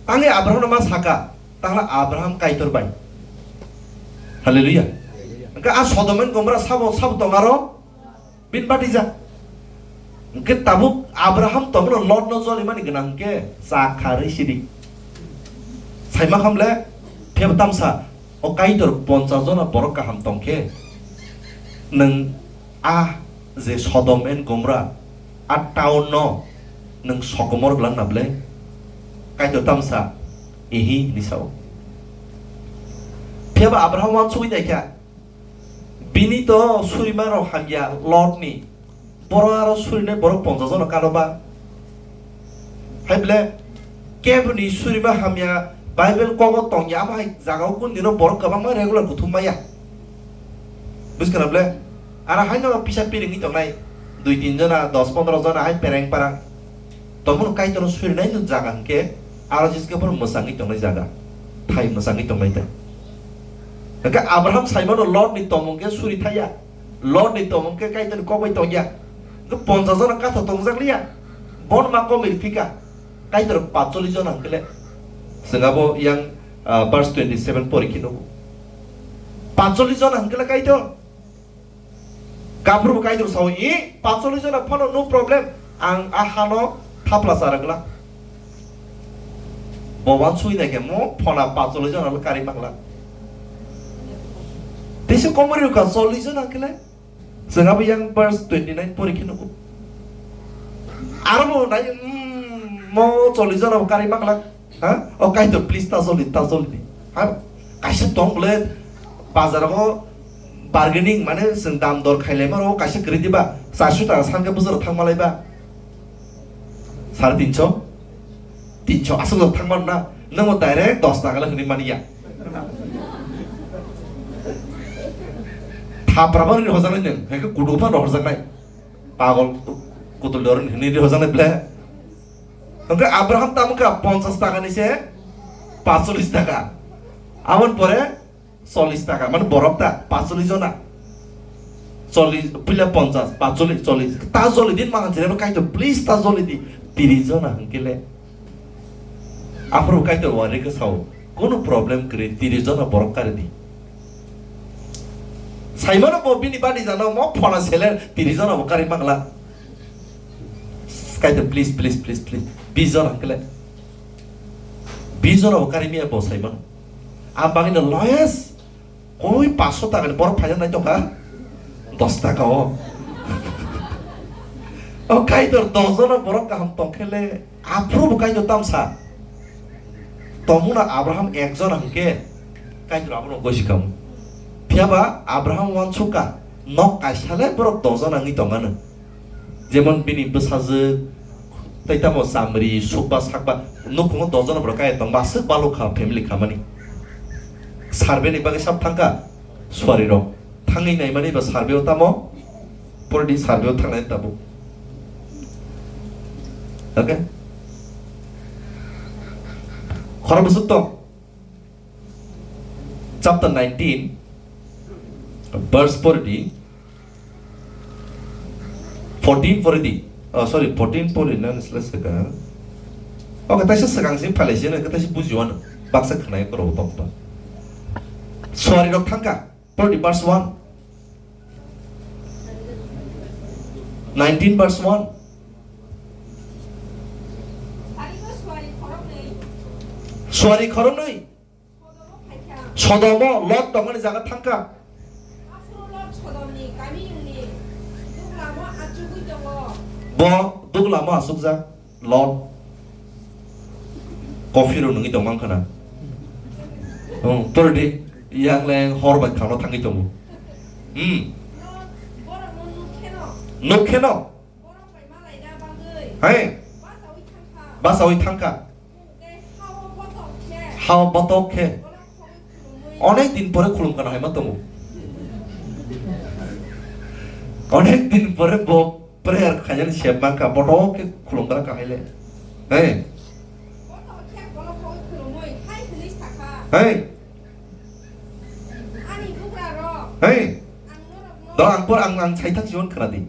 tangwi Abrahamno ma saka, tangla Abraham Kaitor bai. Hallelujah. Hwnkhe a Sodom and Gomorrah sabo, sabo tong aro? Bini batija. Hwnkhe tabuk Abraham tongmano Lotno jolimani gwnang hwnkhe cha kharwi sidi. Saima khamle, phiyaba tamsa, o Kaitor ponchas jona borok kaham tongkhe, nwng a je Sodom and Gomorrah, a town no nwng sokomor glak na ble? Kaitor tamsa, ihi hinwi sao. Phiyaba Abraham uansugwi naikha, Bini to surima rok hamya Lot ni. Borok aro surinai borok ponchas jona kano ba. Hai bole keboni surima hamya Bible kogo tongya amo hai jagao kun dino borok kwbangma regular kuthum maya. Buskana bole? Aro haino pisa piringwi tongnai. Dui tin jona, dos pondro jona hai pereng parang. Tongmung Kaitorno surinai no jaga hwnkhe aro jiske phano mwsangwi tongnai jaga. Thai mwsangwi tongnai ta. Hwnkhe Abraham saimano Lot ni tongmung khe suri thaya. Lot ni tongmung khe Kaitorni kok bai tongya. Hwnkhe ponchas jona katha tongjak liya. Bon ma komir phika. Kaitor patchollish jona hwnkhe le. Chwng abo yang, ah, verse twenty seven pori khe nugo. Patchollish jona hwnkhe le Kaitor. Kaphuru bo Kaitor sao, "I, patchollish jona phano no problem, ang a hano thapla charwgla." Bo wansui nai khe mo phona patchollish jona le kari makla. Tei se komori rwkha chollish jona khe le. Chwng abo yang verse twenty nine pori khe nugo. Aro bo nai, mm, mo chollish jona bo kari makla. Ha? O Kaitor, please, ta joldi, ta joldi di. Ha? Kaisa tong bole, bazar o bargaining, mane, chwng dam dor khailai mano, kaisa kwrwi diba, charso taka san khe bwswk thang malai ba. Sare tinso? Tinso aswk jok thang mano na? Nwng bo direct dos taka le hwnwi mani ya. Thapra bo ri hojaknai nwng, hai khe kudu phano hojaknai. Pagol, kutul dor hwnwi ri hojaknai ble. Hwnkhe Abraham tamo kha ponchas taka ni se patchollish taka. Aboni pore chollish taka, mane borok ta patchollish jona. Chollish, puila ponchas, patchollish, chollish. Ta joldi din mahan jere Kaitor, please ta joldi di. Tirish jona hwnkhe le. Aphuru Kaitor wari khe sao, "Kono problem kwrwi, tirish jona borok kari di." Saimano bo bini bani jana mo phona seler, tirish jona bo kari makla. Kaitor, please, please, please, please. Bish jona hwnkhe le. Bish jona bo kari miya bo saimano. Ang bagwi no lowest koi paanch sho taka ni borok phaina nai tongkha. Dos taka o. O Kaitor dos jona borok kaham tongkhe le. Aphuru bo Kaitor tamsa. Tongmuna Abraham ek jona hwnkhe Kaitor abono gosi kamo. Phiyaba Abraham wansukha nok kaisa le borok dos jona wngwi tongmano. Jemon bini bwsajwk, tei tamo chamri, sukba, sakba, nukhungo dos jona borok kaya tongba, aswk balukha family khamani. Survey ni bagwi sab thangkha, suari rok. Thangwi naimani ba survey o tamo, pore di survey o thangnai tabuk. Okay? Khorang bwswk tong? Chapter nineteen, verse forty, fourteen forty. Oh, sorry, fourteen forty na nisla saka. Okay, taisa sakang si phalai si na, taisa bujiwan. Baksa khnai koro tong tong. Suari rok thangka, forty verse one. Nineteen verse one. Suari khoroknwi. Sodomo Lot tongmani jaga thangkha. Aphuru Lot Sodomni kamiyungni duglamo achugwi tongo. Bo duglamo achukjak Lot. Kophiro nungwi tongmang khana. Hmm, pore di, yang leng hor bai khano thangwi tongo. Hmm. Lot borokno nukkheno. Nukkheno. Borok bai malaina bagwi. Hai. Bachaui thangkha. Bachaui thangkha. Hao botok khe. Hao botok khe. Onek din pore khulum kana hai ma tongo. Onek din pore bo prayer khayan sep mangka botok khe khulum kana kahai le. Hey. Hey. Hey. Do ang por ang, ang saithak jiwan khana di.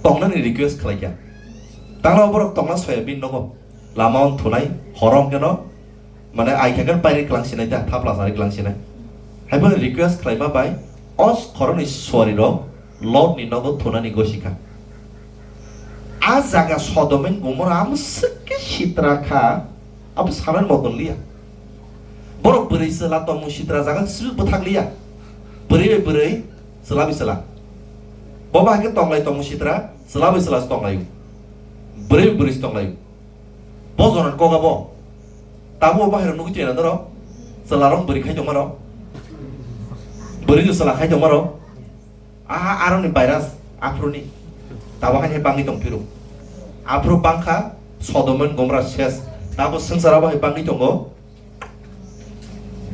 Tongnani request khlaikya. Tangla borok tongna soya bin nogo. Lama on thunai, horong keno, mane ai khagan pairi klang sinai ta, thapla sari klang sinai. Haibo request khlaima bai, os khoroni suari rok, Lot ni nogo thunani gosikha. A jaga Sodom and Gomorrah amswk khe sitra kha, abo sanan moton liya. Borok bwrwi chwla tongmung sitra jaga swi bwthak liya. Bwrwi bai bwrwi, chwla bai chwla. Bo ba hake tonglai tongmung sitra, chwla bai chwla se tonglaio. Bwrwi bai bwrwi se tonglaio. Bo joran koga bo. Tamo bahai rok nugwi tongya norok. Chwla rok bwrwi khai tongma rok. Bwrwi no chwla khai tongma rok. Aha, aroni virus, aphuruni. Tabo haino bangwi tong phiro. Aphuru bangkha, Sodom and Gomorrah ses. Tabo swngchar abo hai bangwi tongo.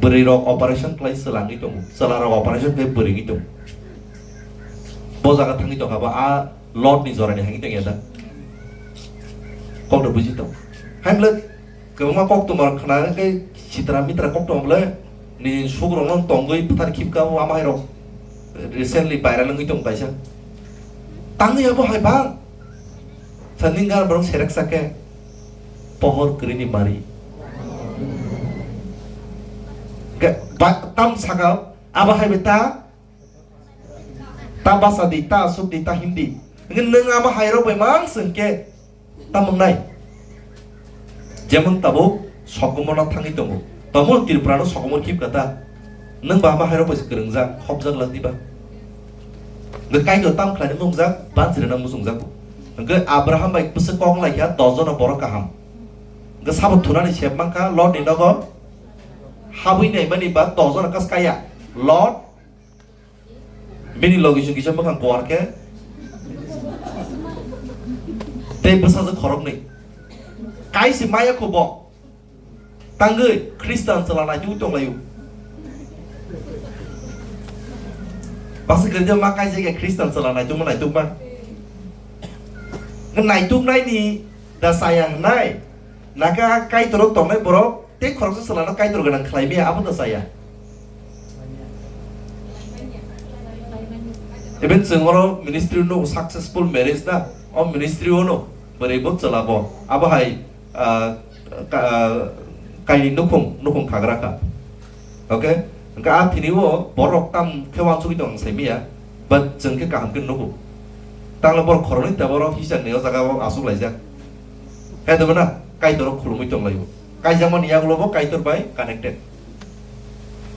Bwrwi rok operation khlai chwla wngwi tongo. Chwla rok operation khlai bwrwi wngwi tongo. Bo jaga thangwi tongkha bo, a Lot ni jora ni hai wngwi tongya da. Kok no buji tong. Hai bwle Kwbangma koktwma rok khna khe sitra mitra koktwma bwle ni sukrokno tongwi bwthar khibka o ama hai rok recently viral wngwi tong kaisa. Tangwi abo hai bang. Sani gan borok serek sake pohor kwrwini mari. Ge-, ba-, tam saka abo hai beta. Ta basa di, ta asuk di, ta him di. Hingke nwng ama hai rok bai mang se hingke ta mwngnai. Jemon tabuk sokomorno thangwi tongo. Tamo Tripura no sokomor khibka ta. Nwng ba ama hai rok bai se kwrwngjak, khopjak lak diba. Hingke Kaitor tam khlainai mwngjak, banchirina muchungjak bo. Hingke Abraham bai bwswk kok lai kha, dos jona borok kaham. Hingke sabo thunani sep mankha, Lot ni nogo habwi naimani ba dos jona kas kaya. Lot Bini logi chwng kisa mwkhang kuar khe. Tei bwsajwk khoroknwi. Kaisa maya khubo. Tangwi Khristan chwla naitukwi tonglaio. Baksa kwrwngde ma kaisa khe Khristan chwla naitukma naitukma. Naituknaini da chaya hwnai. Naka Kaitoro tongnai borok tei khoroksa chwlano Kaitor gwnang khlai maya, abo no chaya. Even chwng oro ministry no successful marriage na, o ministry o no bwrwi bo chwla bo. Abo hai, ah, ka-, ah, kaini nukhung, nukhung khagra kha. Okay? Hingke a thini o borok tam khe wansugwi tong sai maya, but chwng khe kaham khe nugo. Tangla borok khoroknwi ta borok hisang ni o jaga o asuk laijak. Khe tongmana Kaitor o khulumui tong laio. Kaijakmani yagulo bo Kaitor bai connected.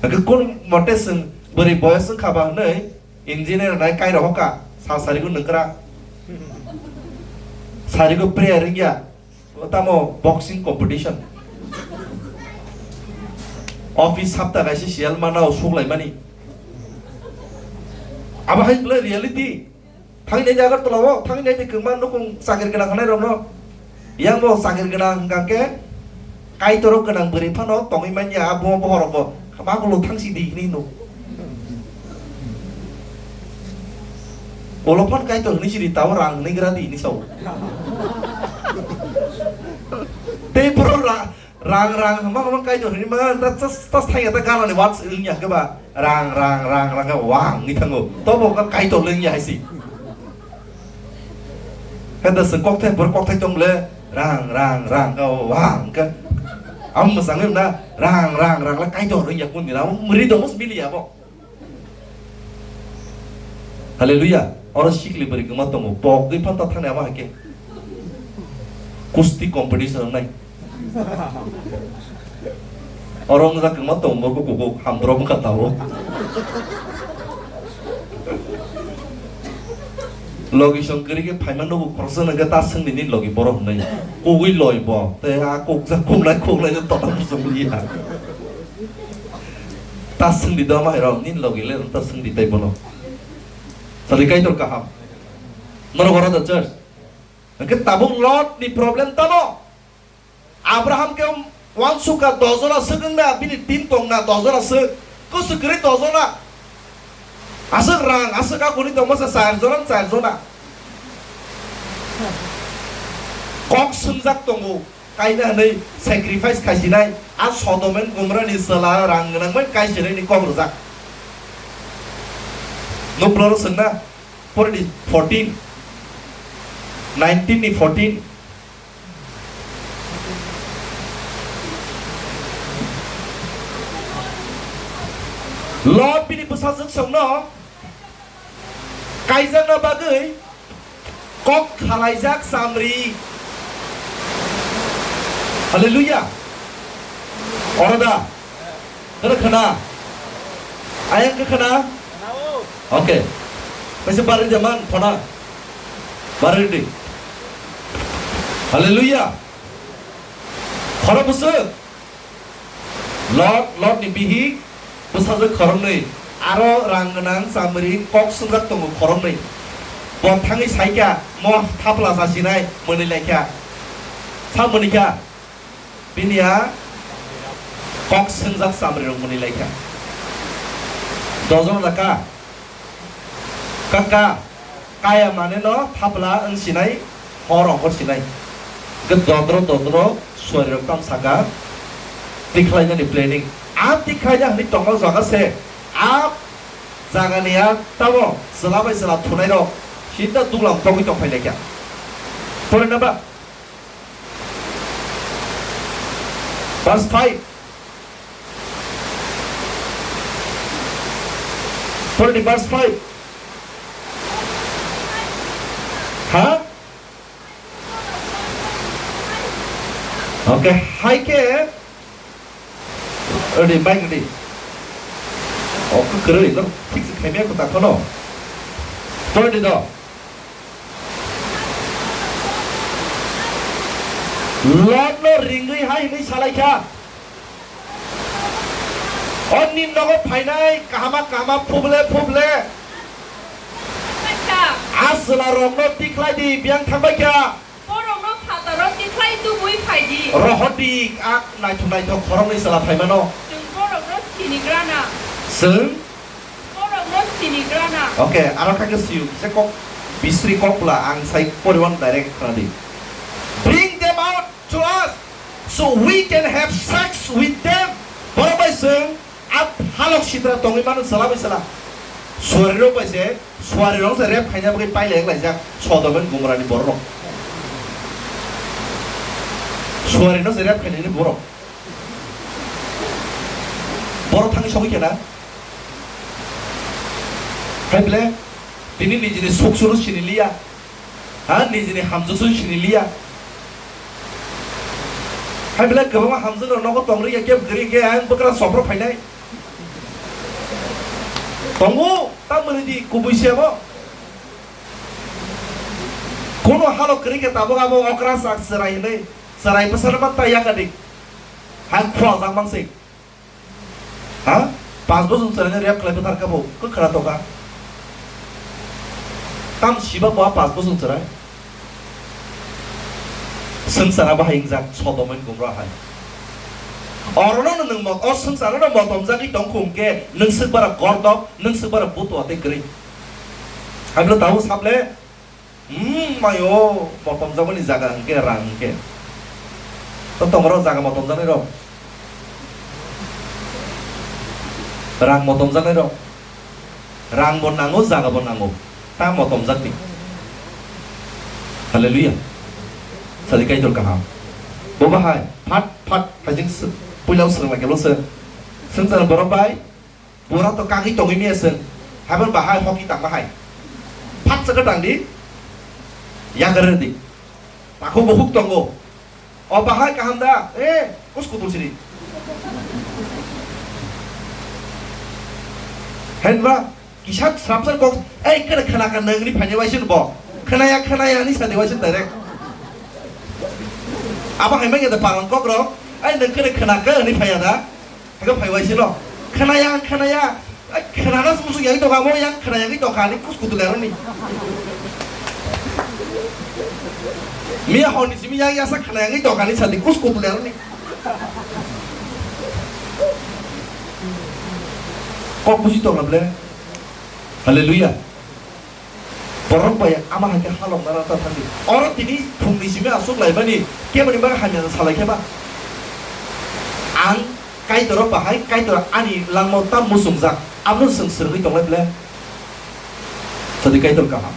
Hingke kun mote chwng bwrwi boyos wngkha ba hwnwi engineer nai kairok hoka sa sarigo nungkra. Sarigo prayer wngya. O tamo boxing competition. Office sapta kaisa siyal mana o suklaimani. Abo hai bwlai reality. Thangwi nai di Agartala o, thangwi nai di kwbangma nukhung chakri gwnang hanai rokno. Yang bo chakri gwnang hwnkha khe Kaitor o gwnang bwrwi phano tongwi manya, abo bohrok bo ma gulo thangsi di hinwi hino. Ulo phano Kaitor hinwi sidi, tabo rang hinwi gra di hinwi sao. Tei boro ra-, rang rang hwnma hwnma Kaitor hinwi ma ta tas tas thangya ta ganani word wngya khe ba rang rang rang rang khe wang wngwi thango. Tobo ka Kaitor le wngya hai si. Khe da se kokthai bor kokthai tong le rang rang rang khe wang khe. Amo mwsangwi na rang rang rang le Kaitor wngya kun dina. Amo mwrwi do mus mili ya bo. Hallelujah. Oro sikli bwrwi kwma tongo. Pok gwi phanta thani ama hake. Kusti competition nai. Oro wngja kwma tongo, kukuk hamdrop wngkha tabuk. Logi song kwrwi khe phaima nugo, khoroksa nangkhe ta swngni nini logi borok hwnwi. Kugui loi bo. Tei a kukjak kuknai kuknai no tota muchung liya. Ta swngdi do ama hai rok, nini logi le ta swngdi tai bono. Sadi Kaitor kaham. Norok oro da church. Hwnkhe tabuk Lot ni problem tamo. Abraham khe wansukha dos jona swk wngna, bini team tongna dos jona swk. Kusu kwrwi dos jona. Aswk rang, aswk akuni tongma sa char jona, char jona. Kok swngjak tongo. Kaina hwnwi sacrifice khaisinai, a Sodom and Gomorrah ni chwla rang gwnangmani kaisinai ni kok rwjak. Nuklo ro swngna, pore di fourteen, nineteen ni fourteen. Lot bini bwsajwk songno kaijakna bagwi kok khalaijak chamri. Hallelujah. Oro da. Khana khana. Ayang khe khana. Okay. Kaisa bari jaman khona. Bari di. Hallelujah. Khoro bwswk. Lot, Lot ni bihik, bwsajwk khoroknwi. Aro rang gwnang chamri kok swngjak tongo khoroknwi. Bo thangwi saikha, mo thapla chasinai mwnwi laikha. Sa mwnwi kha? Bini a kok swngjak chamri rok mwnwi laikha. Dojon da ka? Kaka, kaya mane no thapla wng sinai, hor ongkhor sinai. Hwnkhe dodro dodro suari rok tam saka, tikhlainani planning. A tikhlaina hwnwi tongma jaga se, a jagani a tamo chwla bai chwla thunai rok, sinta duglam togwi tongphai laikha. Porina ba? Verse five. Pore di verse five. Ha? Okay, hai khe. Ready, mic ready. Oh, kwrwi, no, thik se khaimya kwtal phano. Pore di do. Lot no ringwi hai hwnwi salai kha. O nini nogo phainai kahama kahama phuble phuble. A chwla rokno tikhlai di, biyang thangbai kha. Borokno phataro tikhlai tubui phai di. Rohor di, a naithok naithok khoroknwi chwla phaimano. Chwng borokno sinigrana. Chwng? Borokno sinigrana. Okay, aro kha khe siyung, kisa kok bisri kok bwla, ang sai poriwan direct khna di. Bring them out to us, so we can have sex with them. Borok bai chwng a halok sitra tongwi mano chwla bai chwla. Suari rok bai se, suari rok se rep khaina bagwi pailai wng laijak Sodom and Gomorrah ni borok rok. Suari no se rep khainani borok. Borok thangwi sogwi khe na. Hai ble, tini nijini suk suru sini liya. Ha, nijini hamjwk suru sini liya. Hai ble, kwbangma hamjwk rok nogo tongri ya, kebo kwrwi khe ang bwkra sopro phainai. Tongo, ta mwnwi di kubui se abo. Kono halo kwrwi khe tabuk abo okra sak chwrai hinwi, chwrai bwsarma ta yakadik. Hai khwajak mansik. Ha? Panch bosor chwraino rep khlai bwthar kha bo, kwkhwra tokha. Tam siba bo a panch bosor chwrai. Swngchar abo hai wngjak Sodom and Gomorrah hai. Orono no nwng mot-, o swngchar no motomjagwi tong kho hwnkhe nwng swk bara gordok, nwng swk bara butua tei kwrwi. Hai bwle tabuk sable. Hmm, mayo, motomjakmani jaga hwnkhe rang hwnkhe. To tongo rok jaga motomjaknai rok. Rang motomjaknai rok. Rang bo nango, jaga bo nango. Ta motomjakdi. Hallelujah. Sadi Kaitor kaham. Bo bahai, phat, phat, hajing se, puila usrang lagi lo se. Swngchar borok bai, Bura to kagwi tongwi miya chwng. Haiban bahai hoki tangma hai. Phat chakha tangdi. Yagar di. Takhuk bukhuk tongo. O bahai kaham da. Eh, kus kutul sini. Henba, kisa srapsar kok, eh, kena khana ka nangni phanya waisin bo. Khanaya, khanaya ni sadi waisin direct. Abo hai manya da parang kok rok. Eh, nang kena khana ka ni phaya da. Hake phai wai sino. Khwnaya, khwnaya. Ai, khwnana se musuk yagwi tongkha, mo yang khwnayagwi tongkha, ani kus kutul aroni. Miya honi simi yang yasa khwnayagwi tongkha, ani sadi kus kutul aroni. Kok buji tongla ble. Hallelujah. Borok bai ama hai khe halok nana ta thangdi. Oro tini phungni simi aswk laimani keboni bagwi hamya salai khe ba? Ang Kaitor o bahai, Kaitor ani langmao ta muchungjak, amo chwng swrwngwi tonglai ble. Sadi Kaitor kaham.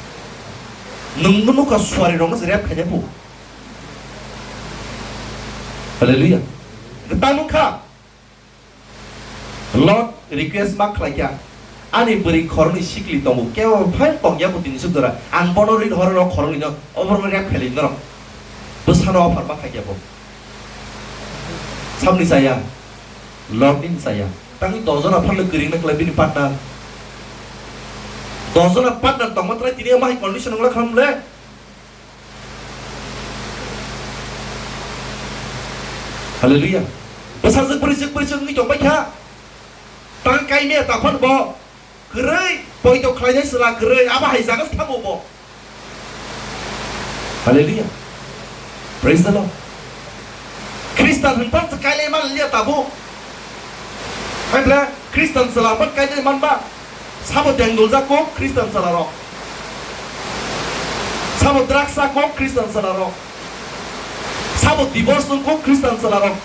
Nwng nukha suari rokno se rep khainai bu. Hallelujah. Tamo kha. Lot request ma khlai kha, "Ani bwrwi khoroknwi sikli tongo, kebo phai tong ya bo tini suk jora. Ang bono rin horo no khoroknwi no, oborok no rep khailai norok." Bwsano offer ma khai kha bo. Samni chaya, Lot ni chaya. Tangwi dos jona phano kwrwng na khlai bini partner. Dos jona partner tongma trai tini ma hai condition wngla kham le. Hallelujah. Bwsajwk bwrwijwk bwrwijwk wngwi tongbai kha. Tang kaimia taphano bo kwrwi, poito khlainai chwla kwrwi, abo hai jaga se thango bo. Hallelujah. Praise the Lord. Khristan hwnphan se kailai man liya tabuk. Hai bla Khristan chwla hwnphan kailai man ba. Sabo dengdol jak kok Khristan chwla rok. Sabo drugs jak kok Khristan chwla rok. Sabo divorce wng kok Khristan chwla rok.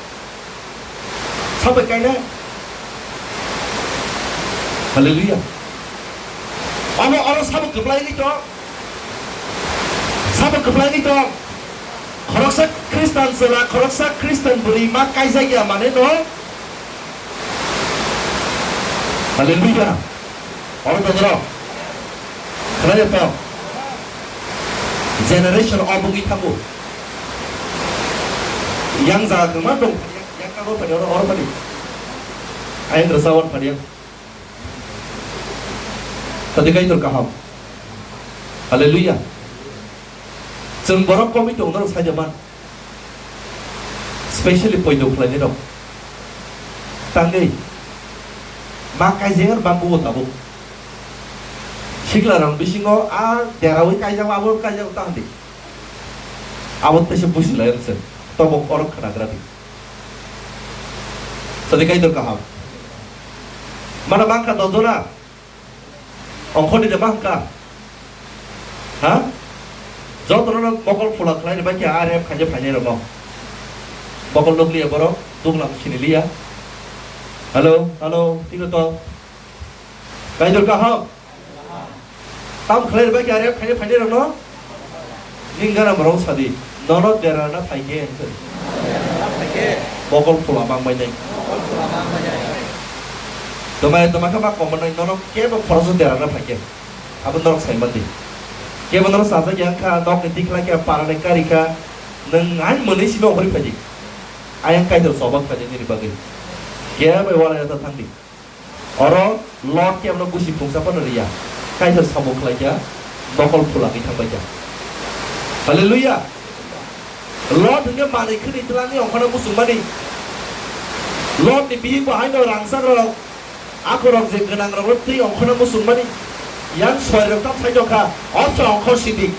Sabo kailai. Hallelujah. Omo oro sabo kwplai ni to. Sabo kwplai ni to. Khoroksa Khristan chwla, khoroksa Khristan bwrwi ma kaijak ya mane no. Hallelujah. Oro tongro. Khwlai tong. Generation obugwi thango. Yang jaga kwma tong. Yang kago phani oro, oro phani. Ayang rasa wan phani yang. Tadi kaitor kaham. Hallelujah. Chwng borok komwi tong norok saida man. Specially poito khlainai rok. Tangwi. Ma kaijak ba bugo tabuk. Sikla rang bisingo a derawi kaijak abo kaijak tang di. Abo tese busi lai se. Tobok orok khna gra di. Tadi kaitor kaham. Mana bangkha dojona. Ongkhorni de ma hwnka? Ha? Jotono no mokol phula khlai bai khe R F khaina phainai rokno. Mokol nukliya borok, duglam siniliya. Hello, hello, tino to. Kaitor kaham? Tam khlai bai khe R F khaina phainai rokno? Ning gana borok sadi, nono derana phaikhe hwnkhe. Mokol phula mangbai nai. Tomai toma khe ma komo nai, nono kebo khoroso derana phaikhe. Abo norok sai mandi. Kebo norok sajak yang kha, nok ni tikla khe, para ni kari kha, nwng ang mwnwi simi ongkhorwi phaidi. Ayang kaitor chobak phaidi nini bagwi. Kebo wala yata thangdi. Oro Lot khe abono busi phungsa phano riya. Kaitor samung khlaikha, mokol phulangwi thangbaikha. Hallelujah! Lot hwnkhe manwi khwnwi twlangwi ongkhorna muchungmani. Lot ni bihik bo haino rangchak rok, akhorok je gwnang rok twi ongkhorna muchungmani. Yang soi rok tam sai tongkha, o se ongkhor sidi.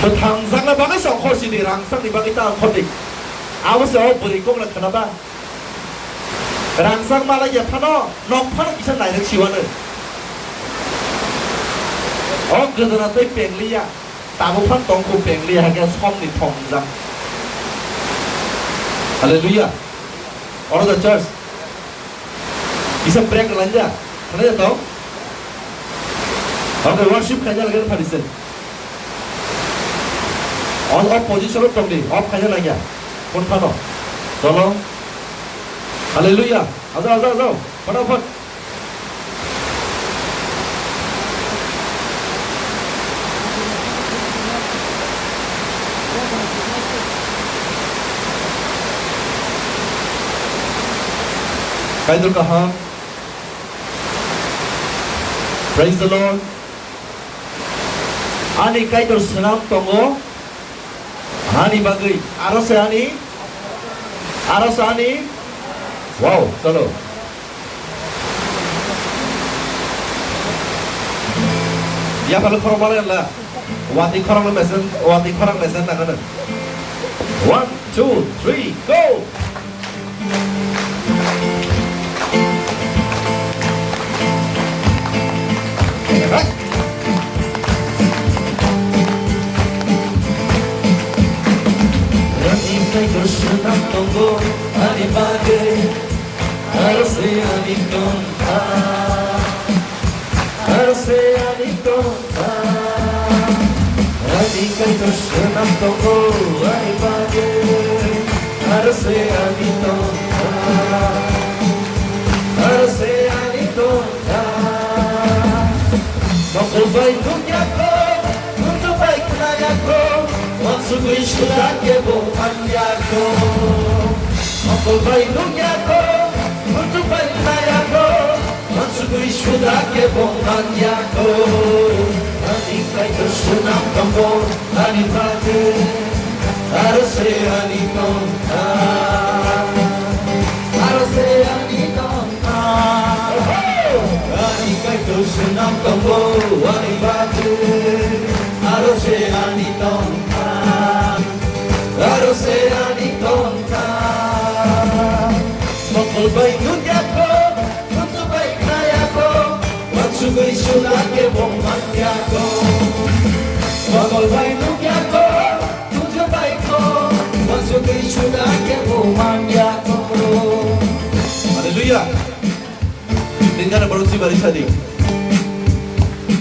Mwthangjakna bagwi se ongkhor sidi, rangchakni bagwi ta ongkhor di. Abo se o bwrwi kokno khwnaba. Rangchak malai ya phano, nok phano kisa nairok siwano. O gwdana tei pengliya, tabuk phan tongkhu pengliya, hakhe somni thongjak. Hallelujah. Oro the church. Kisa break lainja, khlai to. Okay, worship khaina lagina phani se. On off position of tongdi, off khaina lagya. Phone phano. Cholo. Hallelujah. Ajao, ajao, ajao. Photofot. Kaitor kaham. Praise the Lord. Ani Kaitor swnam tongo. Ani bagwi. Aro se ani. Aro se ani. Wow, chalo. Yaphalo khorok male la. Watwi khorokno mesen, watwi khorang mesen nangano. One, two, three, go! Ani Kaitor swnam tongo ani bagwi, aro se ani tongkha, aro se ani tongkha. Ani Kaitor swnam tongo ani bagwi, aro se ani tongkha, aro se ani tongkha. Mokol bai nukya kho, muitu bai khnaya kho, uansugwi suda kebo manya kho. Mokol bai nukya kho, muitu bai khnaya kho, uansugwi suda kebo manya kho. Ani Kaitor swnam tongo ani bagwi, aro se ani tongkha, aro se ani tongkha. Oho! Ani Ani batu, aro se ani tongkha, aro se ani tongkha. Mokol bai nukya kho, kutu bai khaya kho, wansugwi suna khe bo mangya kho. Mokol bai nukya kho, kutu bai kho, wansugwi suna khe bo mangya kho. Hallelujah. Nini gana borok chibari sadi.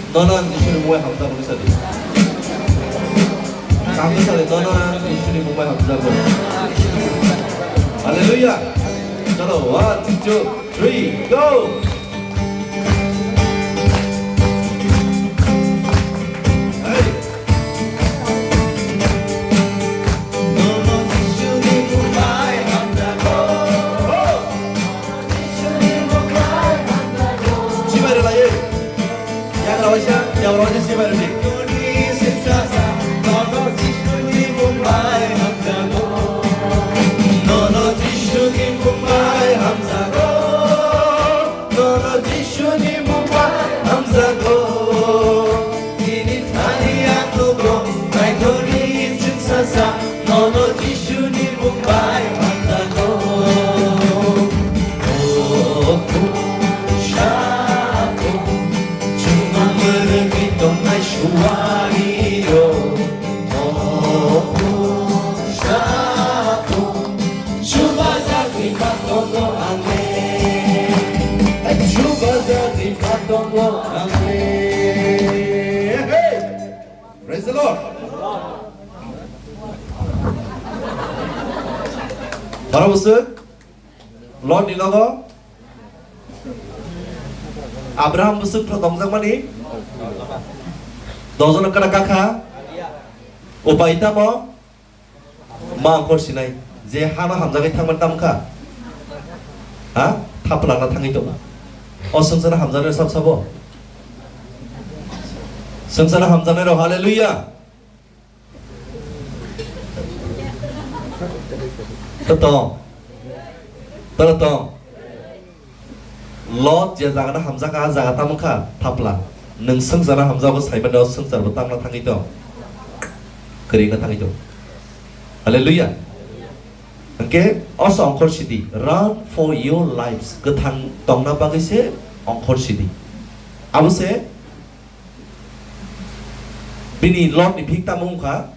Nono ang Jisuni mungwi hamjago sadi. Hamjak sadi, nono ang Jisuni mungwi hamjago. Hallelujah. Chalo, one, two, three, go. Hey. Nono Jisuni mungwi hamjago. Chibai rwlaiwi. Yagra waisa, yagra waisa chibai rwdi. Nono Jisuni mung bai hamjago. Nono Jisuni mung bai hamjago. Nini thani ang nugo, naithokni chwngsasa, nono Jisuni mung bai hamjago. O Khurshatung, chwngno mwrwngwi tongnai suarirok. O Khurshatung, chubajagwi ma tongo ang le. Chubajagwi ma tongo ang le. Hey! Praise the Lord. Para bwswk Lot ni nogo Abraham bwswk tongjakmani dojono kwrak kakha. Upai tamo? Ma ongkhor sinai, je hano hamjagwi thangmani tamo kha? Ha? Thapla na thangwi tongo. O swngcharno hamjaknai sab sabo? Swngcharno hamjaknai rok, hallelujah. To tong. To tong. Lot je jaga na hamjak, a jaga tamo kha? Thapla. Nwng swngcharno hamjago saimano swngcharbo tamna thangwi tong. Kwrwngna thangwi tong. Hallelujah. Hwnkhe oso ongkhor sidi, run for your lives, kwthang tongna bagwi se ongkhor sidi. Abo se bini Lot ni phik tamo wngkha,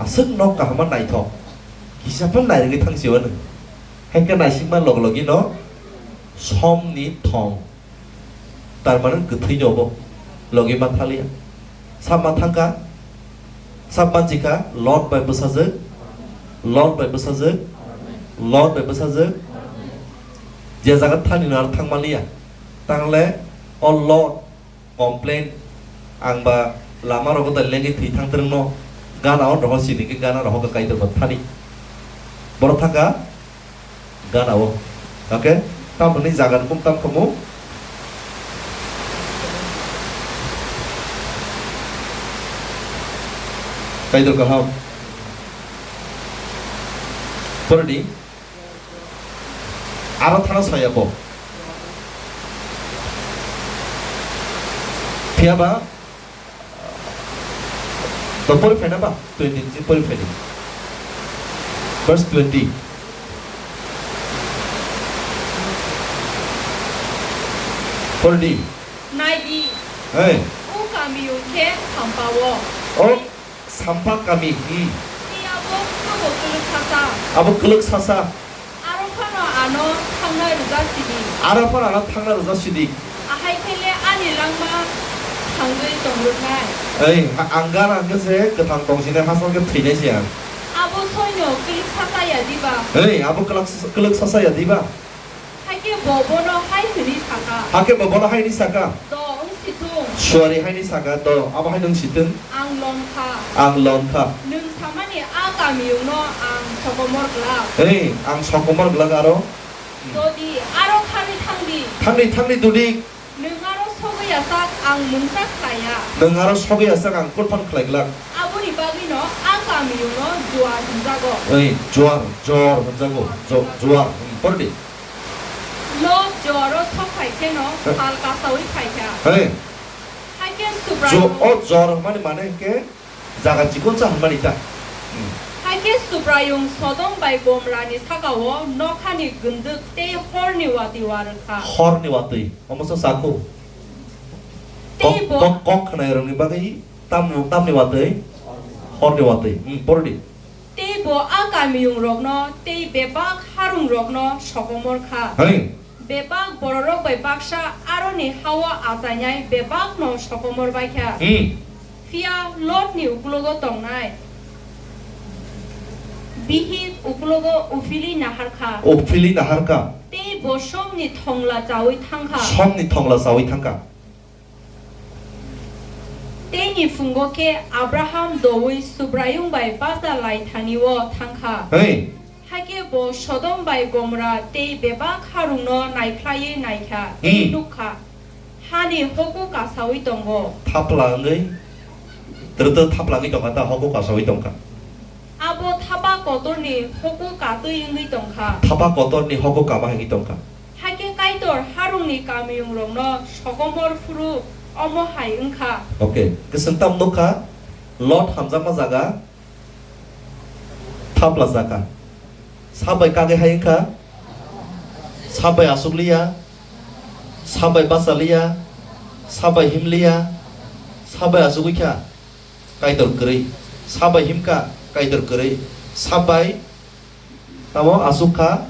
aswk nok kaham ma naithok, kisa phano nairwgwi thang si o nwng. Haikhe naisingma log logi no som ni thong. Tar mane kwthwi no bo logi ma thaliya. Sap ma thangkha, sap ma chikha, Lot bai bwsajwk, Lot bai bwsajwk, Lot bai bwsajwk. Je jaga thani no ar thang maliya. Tangle o Lot complain, ang ba lama rogo da lengwi thwi thang twrwngno, gana o roho sini khe gana roho kaitor ba thani. Borok thangkha, gana o. Okay? Tamoni jaga ni mung tam khamu? Kaitor kaham. Pordi. Aro thana saya bo. Phiya ba, To pori phaina ba, twenty ni pori phaidi. Verse twenty. Pori di. Nai di. Hey. O kami o khe sampa o. O sampa kami, hmm. Ni abo kwbo kwlwk sasa. Abo kwlwk sasa. Aro phano ano thangna rwja sidi. Aro phano ano thangna rwja sidi. Ahai khe le ani langma thangwi tongrwknai. Ei, ha-, ang gana hwnkhe se kwthang tong sini, hachal khe thwinai se ang. Abo soino kwlwk sasa ya diba? Ei, abo kwlak-, kwlwk sasa ya diba? Hakhe bo bono hai hwnwi saka. Hakhe bo bono hai hwnwi saka. Do wng si thung. Suari hai hwnwi saka, do, abo hai wng si thung. Ang lon kha. Ang lon kha. Nwng samani a kamiyungno ang sokomor glak. Ei, ang sokomor glak aro. Dodi, aro thangwi thangdi. Thangdi, thangdi, dodi. Nwng aro sogwi ya sak ang mungsa khlaiya. Nwng aro sogwi ya sak ang kul phano khlai glak. Aboni bagwino a kamiyungno Juar hwnjago. Ei, Juar, Jor hwnjago. Jo-, Juar, hmm, pordi. Lot Juaro sok phai kheno, eh, sal kasaui phai kha. Hey. Khe Subraiyung Jo-, o jor hwnmani mane hwnkhe jaga chikonsa hwnmani ta. Hmm. Hakhe Subraiyung Sodom bai Gomorani saka-o nokhani gwndwk tei horni watwi wa rwkha. Horni watwi, omo sa sakho. Tei Kok, bo kok, kok khwnairokni bagwi tam, tamni watwi, horni watwi. Hmm, pordi. Tei bo a kamiyungrokno tei bebak harungrokno sokomor kha. Hai. Bebak bororok bai baksa aroni ha-o achainai bebakno sokomor bai kha. Hmm. Phiya Lotni uklogo tongnai bihik uklogo uphilwi nahar kha. Uphilwi nahar kha. Tei bo somni thongla chaui thang kha. Somni thongla chaui thang kha. Teini phungo khe Abraham doui Subraiyung bai bacha lai thani-o thang kha. Hey. Hakhe bo Sodom bai Gomora tei bebak harungno naikhlaiwi nai kha, tei Hmm. nuk kha, hani hoku kasaui tongo. Thapla wngwi, twrwtwrw thapla wngwi tongkha ta, hoku kasaui tongkha. Abo thapa kotorni hoku katwi wngwi tongkha. Thapa kotorni hoku kama wngwi tongkha. Hakhe Kaitor harungni kamiyungrokno sokomor phuru omo hai wng kha. Okay, kwchwng tam nukha, Lot hamjakma jaga thapla jaga. Sabai kagwi hai wng kha, sabai asukliya, sabai bachaliya, sabai himliya, sabai asugwi kha. Kaitor kwrwi. Sabai himkha, Kaitor kwrwi. Sabai tamo asuk kha,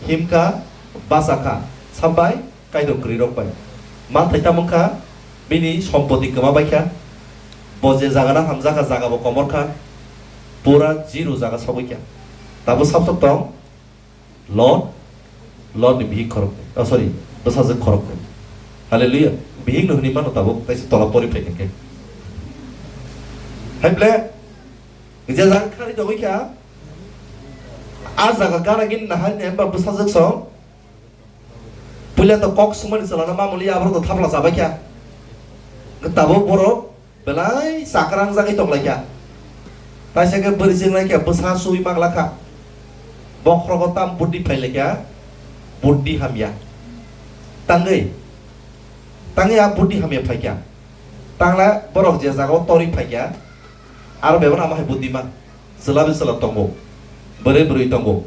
himkha, bacha kha. Sabai Kaitor kwrwi rok bai. Manthai tamo kha, bini sompoti kwma bai kha. Bo je jaga na hamjakha, jaga bo komor kha. Pura zero jaga sogwi kha. Tabo sab sab tong. Lot, Lot ni bihik khoroknwi. Oh, sorry, bwsajwk khoroknwi. Hallelujah. Bihik no hwnwi mano tabuk, taisa tola pori phai khe. Hai ble, je jaga khari tongwi kha, a jaga gana gini nahar ni hemba bwsajwk song. Puila to kok sumani chalana mamuli aborok to thapla chabai kha. Tabuk borok Belai chakrang jagwi tonglaikha. Taisa khe bwrwi chwnglaikha, bwsa suwi manglakha. Bokhrogo tam buddhi phailaikha, buddhi hamya. Tangwi, tangwi a buddhi hamya phaikha. Tangla borok je jagao torwi phaikha, aro bebak ama hai buddhiman. Chwla bai chwla tongo, bwrwi bwrwi tongo,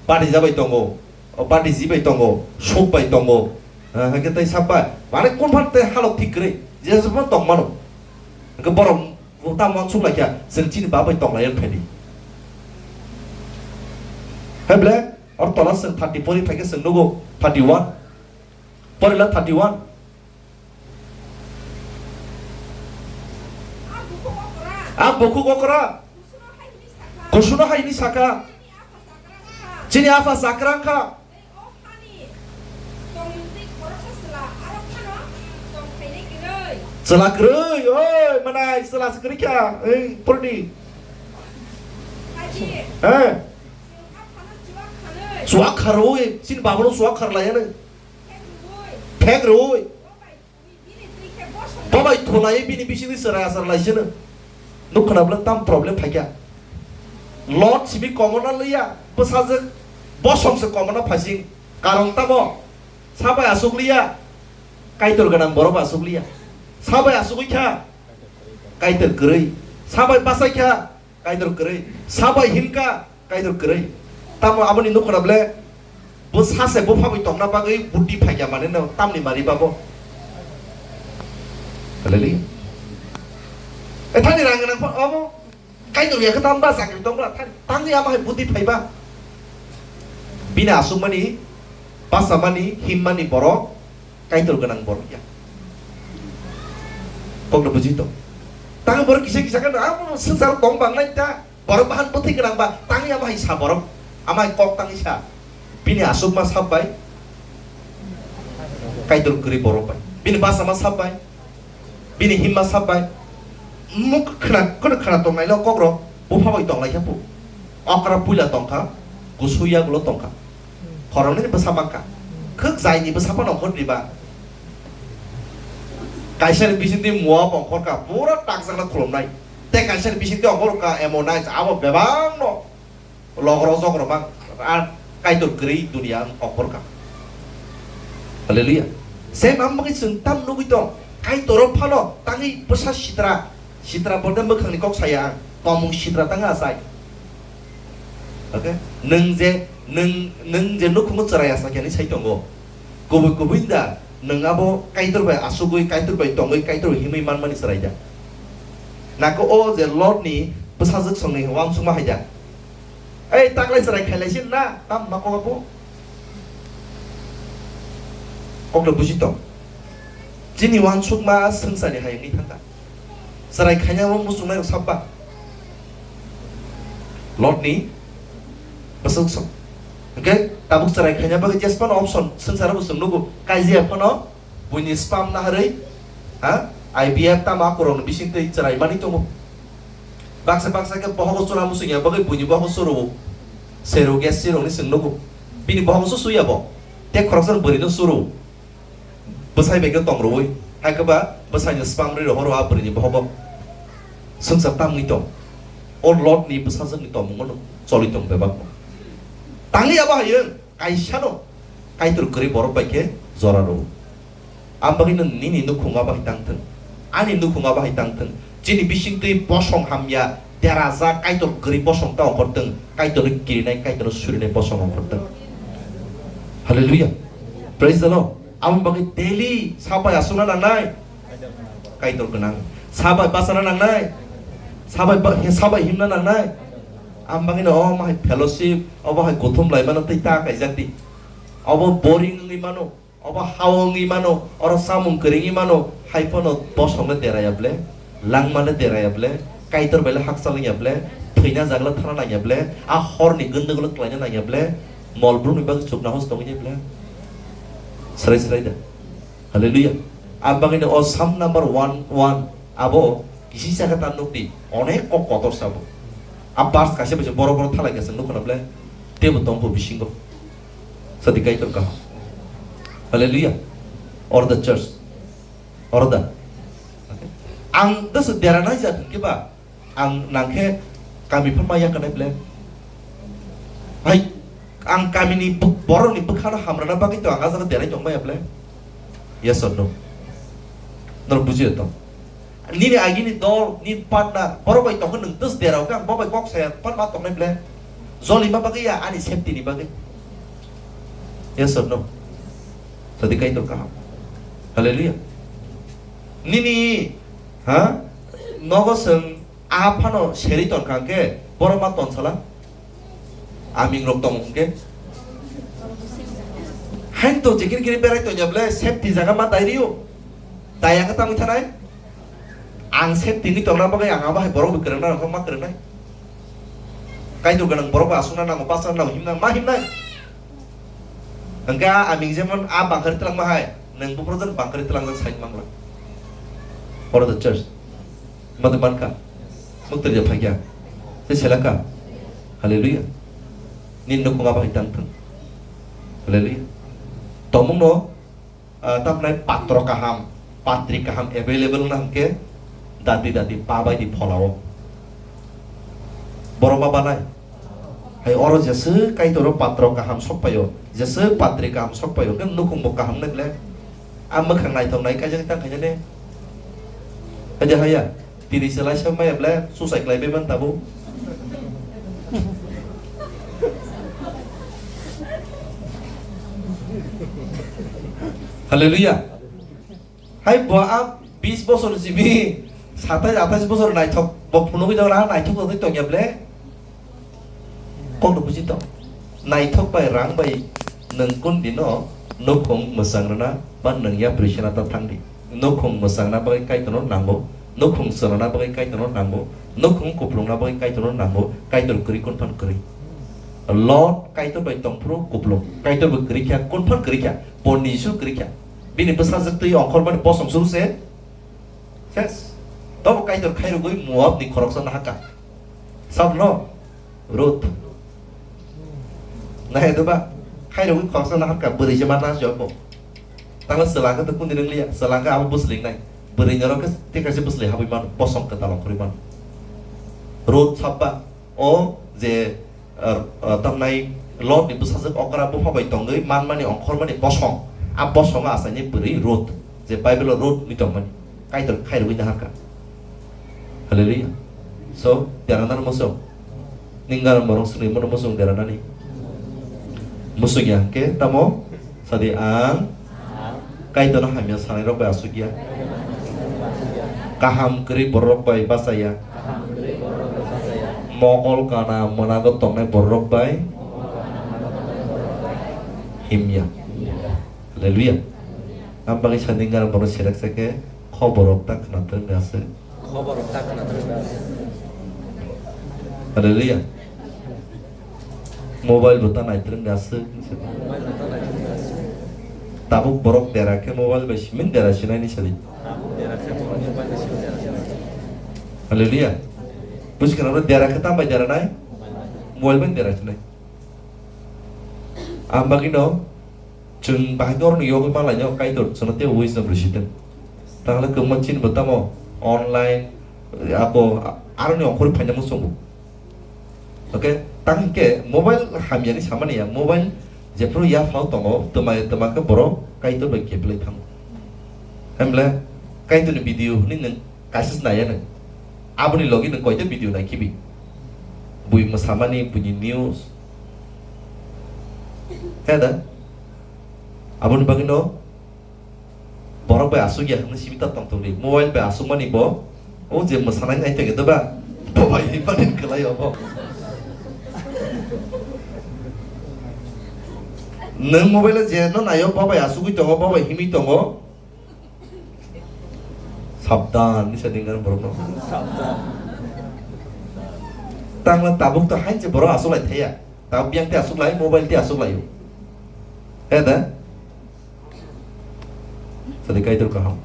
badi jabai tongo, o badi jibai tongo, suk bai tongo, eh, hwnkhe tei sak bai, mane kun phan tei halok thik kwrwi, je jephano tong mano. Hwnkhe borok bo tamo uansuk lai kha, chwng chini bap bai tong lai ya phai di. Hai ble, or tola chwng thirty pori phai khe chwng nugo thirty one, pori la thirty one. A bukhuk okra. Kusuno hai hwnwi saka. Chini apha chakrang kha. Chwla kwrwi, oi, manai, chwla se kwrwi kha, ei, purdi. Eh. Chuak kharwi, chini babano chuak kharlaiya nw. Phek rwi. Bo bai thulaiwi bini bisingni chwrai achar laisino. Nuk khna bwle tam problem phaikha. Lot simi komorna liya, bwsajwk bosong se komorna phaising. Karon tamo, sabai asuk liya, Kaitor gwnang borok asuk liya. Sabai asugwi kha, Kaitor kwrwi. Sabai bachai kha, Kaitor kwrwi. Sabai himkha, Kaitor kwrwi. Tamo aboni nukhuna ble, bo sase bo phabwi tongna bagwi buddhi phaikya mane no tamni mari babo. Hallelujah. E thani rang nang pha abo. Kaitor ya khe tam ba chakri tong bra thani. Tangwi ama hai buddhi phaiba. Bini asukmani, bachamani, himmani borok. Kaitor gwnang borok ya. Kokno buji tong. Tang borok kisa kisa khe abo swngchar tong bang nai ta. Borok bahan bwthwi gwnang ba tang ya bahai sa borok. Amai kok tang sa. Bini asukma sab bai. Kaitor kwrwi borok bai. Bini bachama sab bai. Bini himma sab bai. Muk khna, kono khna tong nai lo kok rok. Bupha bai tong lai khe pu. Okra puila tong kha. Gusu yagulo tong kha. Khoroknwi ni bwsa mankha. Khwk jaini bwsa phano ongkhor diba. Kaisa ni bisingtwi Moab ongkhor kha, pura takjakna khulumnai. Tei kaisa ni bisingtwi ongkhor kha Ammonites, abo bebak no logro jogro mang, a Kaitor kwrwi dunia ongkhor kha. Hallelujah. Same am bagwi chwng tam nugwi tong. Kaitor o phano tangwi bwsa sitra, sitra borde mwkhangni kok saya ang, tomung sitra tangwi achai. Okay? Nwng je, nwng, nwng je nukhungo chwrai asa khe hinwi sai tongo. Kubui kubui da, nwng abo Kaitor bai asugwi, Kaitor bai tongwi, Kaitor bai himwi manmani chwrai da. Nako o je Lot ni bwsajwk songni uansukma hai da. Ei, taklai chwrai khailai sin na, tam ma kok abo? Kokno buji tong. Chini uansukma swngcharni hai wngwi thangkha. Chwrai khainai o muchungnai rok sabba. Lot ni bwsajwk song. Hwnkhe tabuk chwrai khaina bagwi jesphano option swngcharo bo chwng nugo. Kaijia phano buini sperm naharwi, ha? I V F tamo akorokni bisingtwi chwrai mani tongo. Baksa baksa khe bohogo chuna muchungya bagwi buini bohogo churu. Seru gas sirokni chwng nugo. Bini bohogo su suya bo. Tei khoroksa bwrwino churu. Bwsai bai khe tong rwui, hai khe ba bwsaini sperm rwi rohoro a bwrwini bohogo. Swngchar tamni tong. O Lot ni bwsajwk ni tongmung no choli tong bebak no. Tangli abo hai wng, kaisa no Kaitor kwrwi borok bai khe jora rw. Am bagwi no nini nukhung abo hai tang thung. Ani nukhung abo hai tang thung. Chini bisingtwi bosong hamya, derajak Kaitor kwrwi bosong ta ongkhor thung. Kaitor no kirinai, Kaitor no surinai bosong ongkhor thung. Hallelujah. Praise the Lord. Aboni bagwi daily sabai aswkna nangnai? Kaitor gwnang. Sabai bachana nangnai? Sabai ba-, he sabai himna nangnai? Aboni bagwino omo hai fellowship, obo hai kuthum laimano tei ta kaijak di. Obo boring wngwi mano, obo hao wngwi mano, oro samung kwrwi wngwi mano, hai phano bosongno deraya ble? Langmale deraya ble, Kaitor baile hakchal wngya ble, thwina jagla thana nangya ble, a horni gwnda gulo klaina nangya ble, mol brumni bagwi chukna hos tongya ble. Srai srai da. Hallelujah. Am bagwi no o Psalm number one one abo kisi saka ta nukdi, onek kok kotor sabo. A verse kaisa bai se borok borok thalai kaisa nukho na ble, tebo tongbo bisingo. Sadi Kaitor kaham. Hallelujah. Or the church. Oro da. Ang doso dera nai ja thung khe ba, ang nang khe kami phan ma ya kanai ble. Hai, ang kami ni buk-, borok ni bwkha no hamrana bagwi to ang a jaga derai tong maya ble. Yes or no? Norok bujiyo to. Nini agi ni dol, ni partner, borok bai tong khe nwng dos dera khe ang bo bai kok saya phan ma tong nai ble. Joli ma bagwi ya ani safety ni bagwi. Yes or no? Sadi Kaitor kaham. Hallelujah. Nini, ha? Nogo chwng a phano seri ton kha hwnkhe, borok ma ton sala? Aming rok tong hwnkhe? Hain to jikir kiri berai tongya ble, safety jaga ma dai rio. Dai ang tangwi thanai? Ang safety ni tongna bagwi ang abo hai borok bo kwrwngna rok ma kwrwngnai. Kaitor gwnang borok bo aswkna nango, bachana nango, himna ma himnai. Hwnkhe a aming jemon a bangkhari twlangma hai, nwng buphuru jan bangkhari twlangjak sai mangla. For the church. Mate mankha. Muktir je phaikya. Se selaka. Hallelujah. Nini nukhung abo hai tang thung. Hallelujah. Tomung no, ah, tamnai patro kaham, patri kaham available na hwnkhe dati dati pa bai di pholao. Borok ma banai? Hai oro jeswk Kaitor o patro kaham sok paio, jeswk patri kaham sok paio, hwnkhe nukhung bo kaham nai ble. A mwkhang naithok nai kaijak tang khaina ne. Hai de haya, tini se laisa maya ble, suicide khlai bai man tabuk. Hallelujah. Hai bo a bis bosor ni simi satais atais bosor naithok bo phunugwi jora naithok tongwi tongya ble. Kokno buji tong. Naithok bai rang bai nwng kun dino nukhung mwchang rwna ba nwng yapri sena ta thang di. Nukhung mwchangna bagwi Kaitorno nango, nukhung chwrana bagwi Kaitorno nango, nukhung kuplungna bagwi Kaitorno nango, Kaitor kwrwi kun phan kwrwi. Lot Kaitor bai tongphuru kuplung, Kaitor bo kwrwi kha, kun phan kwrwi kha, Boni Jisu kwrwi kha. Bini bwsajwk twi ongkhormani bosong suru se. Ses. Tobo Kaitor khairogwi Moab ni khoroksa nahaka. Sabno? Ruth. Nahai doba? Khairogwi khoroksa nahaka, bwrwi se ma nang se obo. Tangla selangka to kundi nang liya, selangka abo bwsling nai. Bwrwi norok khe tei kaisa bwsli habwi mano, bosong kwtal ongkhorwi mano. Ruth sabba, o je, er, er, tamnai Lot ni bwsajwk okra bupha bai tongwi manmani ongkhormani bosong, a bosongo achaini bwrwi Ruth. Je Bible o road ni tongmani. Kaitor khairwi naharkha. Hallelujah. So, dera nani musung. Ninggar morong sini mono musung dera nani. Musung ya ke tamo sadi ang Kaitor no hamya sanai rok bai asuk ya. Kaham kri borok bai basaya. Mokol kana manago tongnai borok bai himya. Hallelujah. Ang bagwi sanding gana borok selek seke kho borok ta khna twrwng aswk. Kho borok ta khna twrwng aswk. Hallelujah. Mobile bo ta nai twrwng aswk. Tabuk borok dera khe mobile bai simin dera sinai ni sadi. Hallelujah. Buji khna dera khe tam bai dera nai. Mobile bai dera sinai. Ang bagwi no Chwng bahai norokni yogwi ma lainai o Kaitor chwngno tei wisdom rwsitwng. Tangla kwbangma chini bo tamo online, abo aroni ongkhorwi phaina muchungo. Okay, tang hinkhe mobile hamyani samani ya, mobile jephru yaphao tongo, twma twma khe borok Kaitor bai keplai thango. Hemle Kaitorni video hwnwi nwng kaisa se naiya nwng. Aboni logi nwng koita video naikhibi. Bui mwsamani, buini news. He da? Aboni bagwino borok bai asuk ya hwnwi simi ta tongthokdi. Mobile bai asukmani bo, o je mwsanai naithok edo ba, bo bai himani kwlai obo. Nwng mobile o je no naio, bo bai asugwi tongo, bo bai himwi tongo. Sabdan ni sadingan borok no. Tangla tabuk to hain je borok asuk lai thaya. Tabuk yang te asuk lai, mobile te asuk lai. He da? Sadi Kaitor kaham.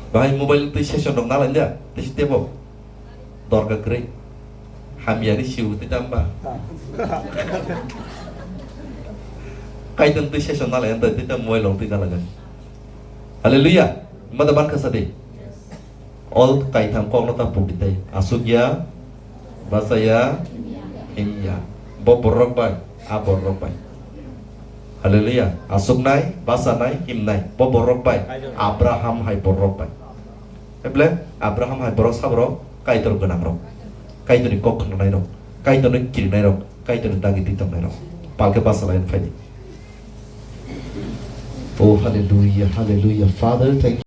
Bahai mobile tei session rok nalai da, tei si tebo. Dorka kwrwi. Hamyani siu tei tamba. Kaitor tei session nalai da, tei tam mobile rok tei nalai da. Hallelujah. Mada ban kasa de. All kaitham kokno ta pukdi tei. Asukya, basaya, himya. Bo borok bai, a borok bai. Hallelujah. Asuknai, basanai, himnai. Bo borok bai. Abraham hai borok bai. Eble Abraham hai borok saborok Kaitor gwnang rok. Kaitorni kok khwnanai rok. Kaitorni kirinai rok. Kaitorni dagi twi tongnai rok. Palke basalai phaidi. Oh, hallelujah, hallelujah. Father, thank you.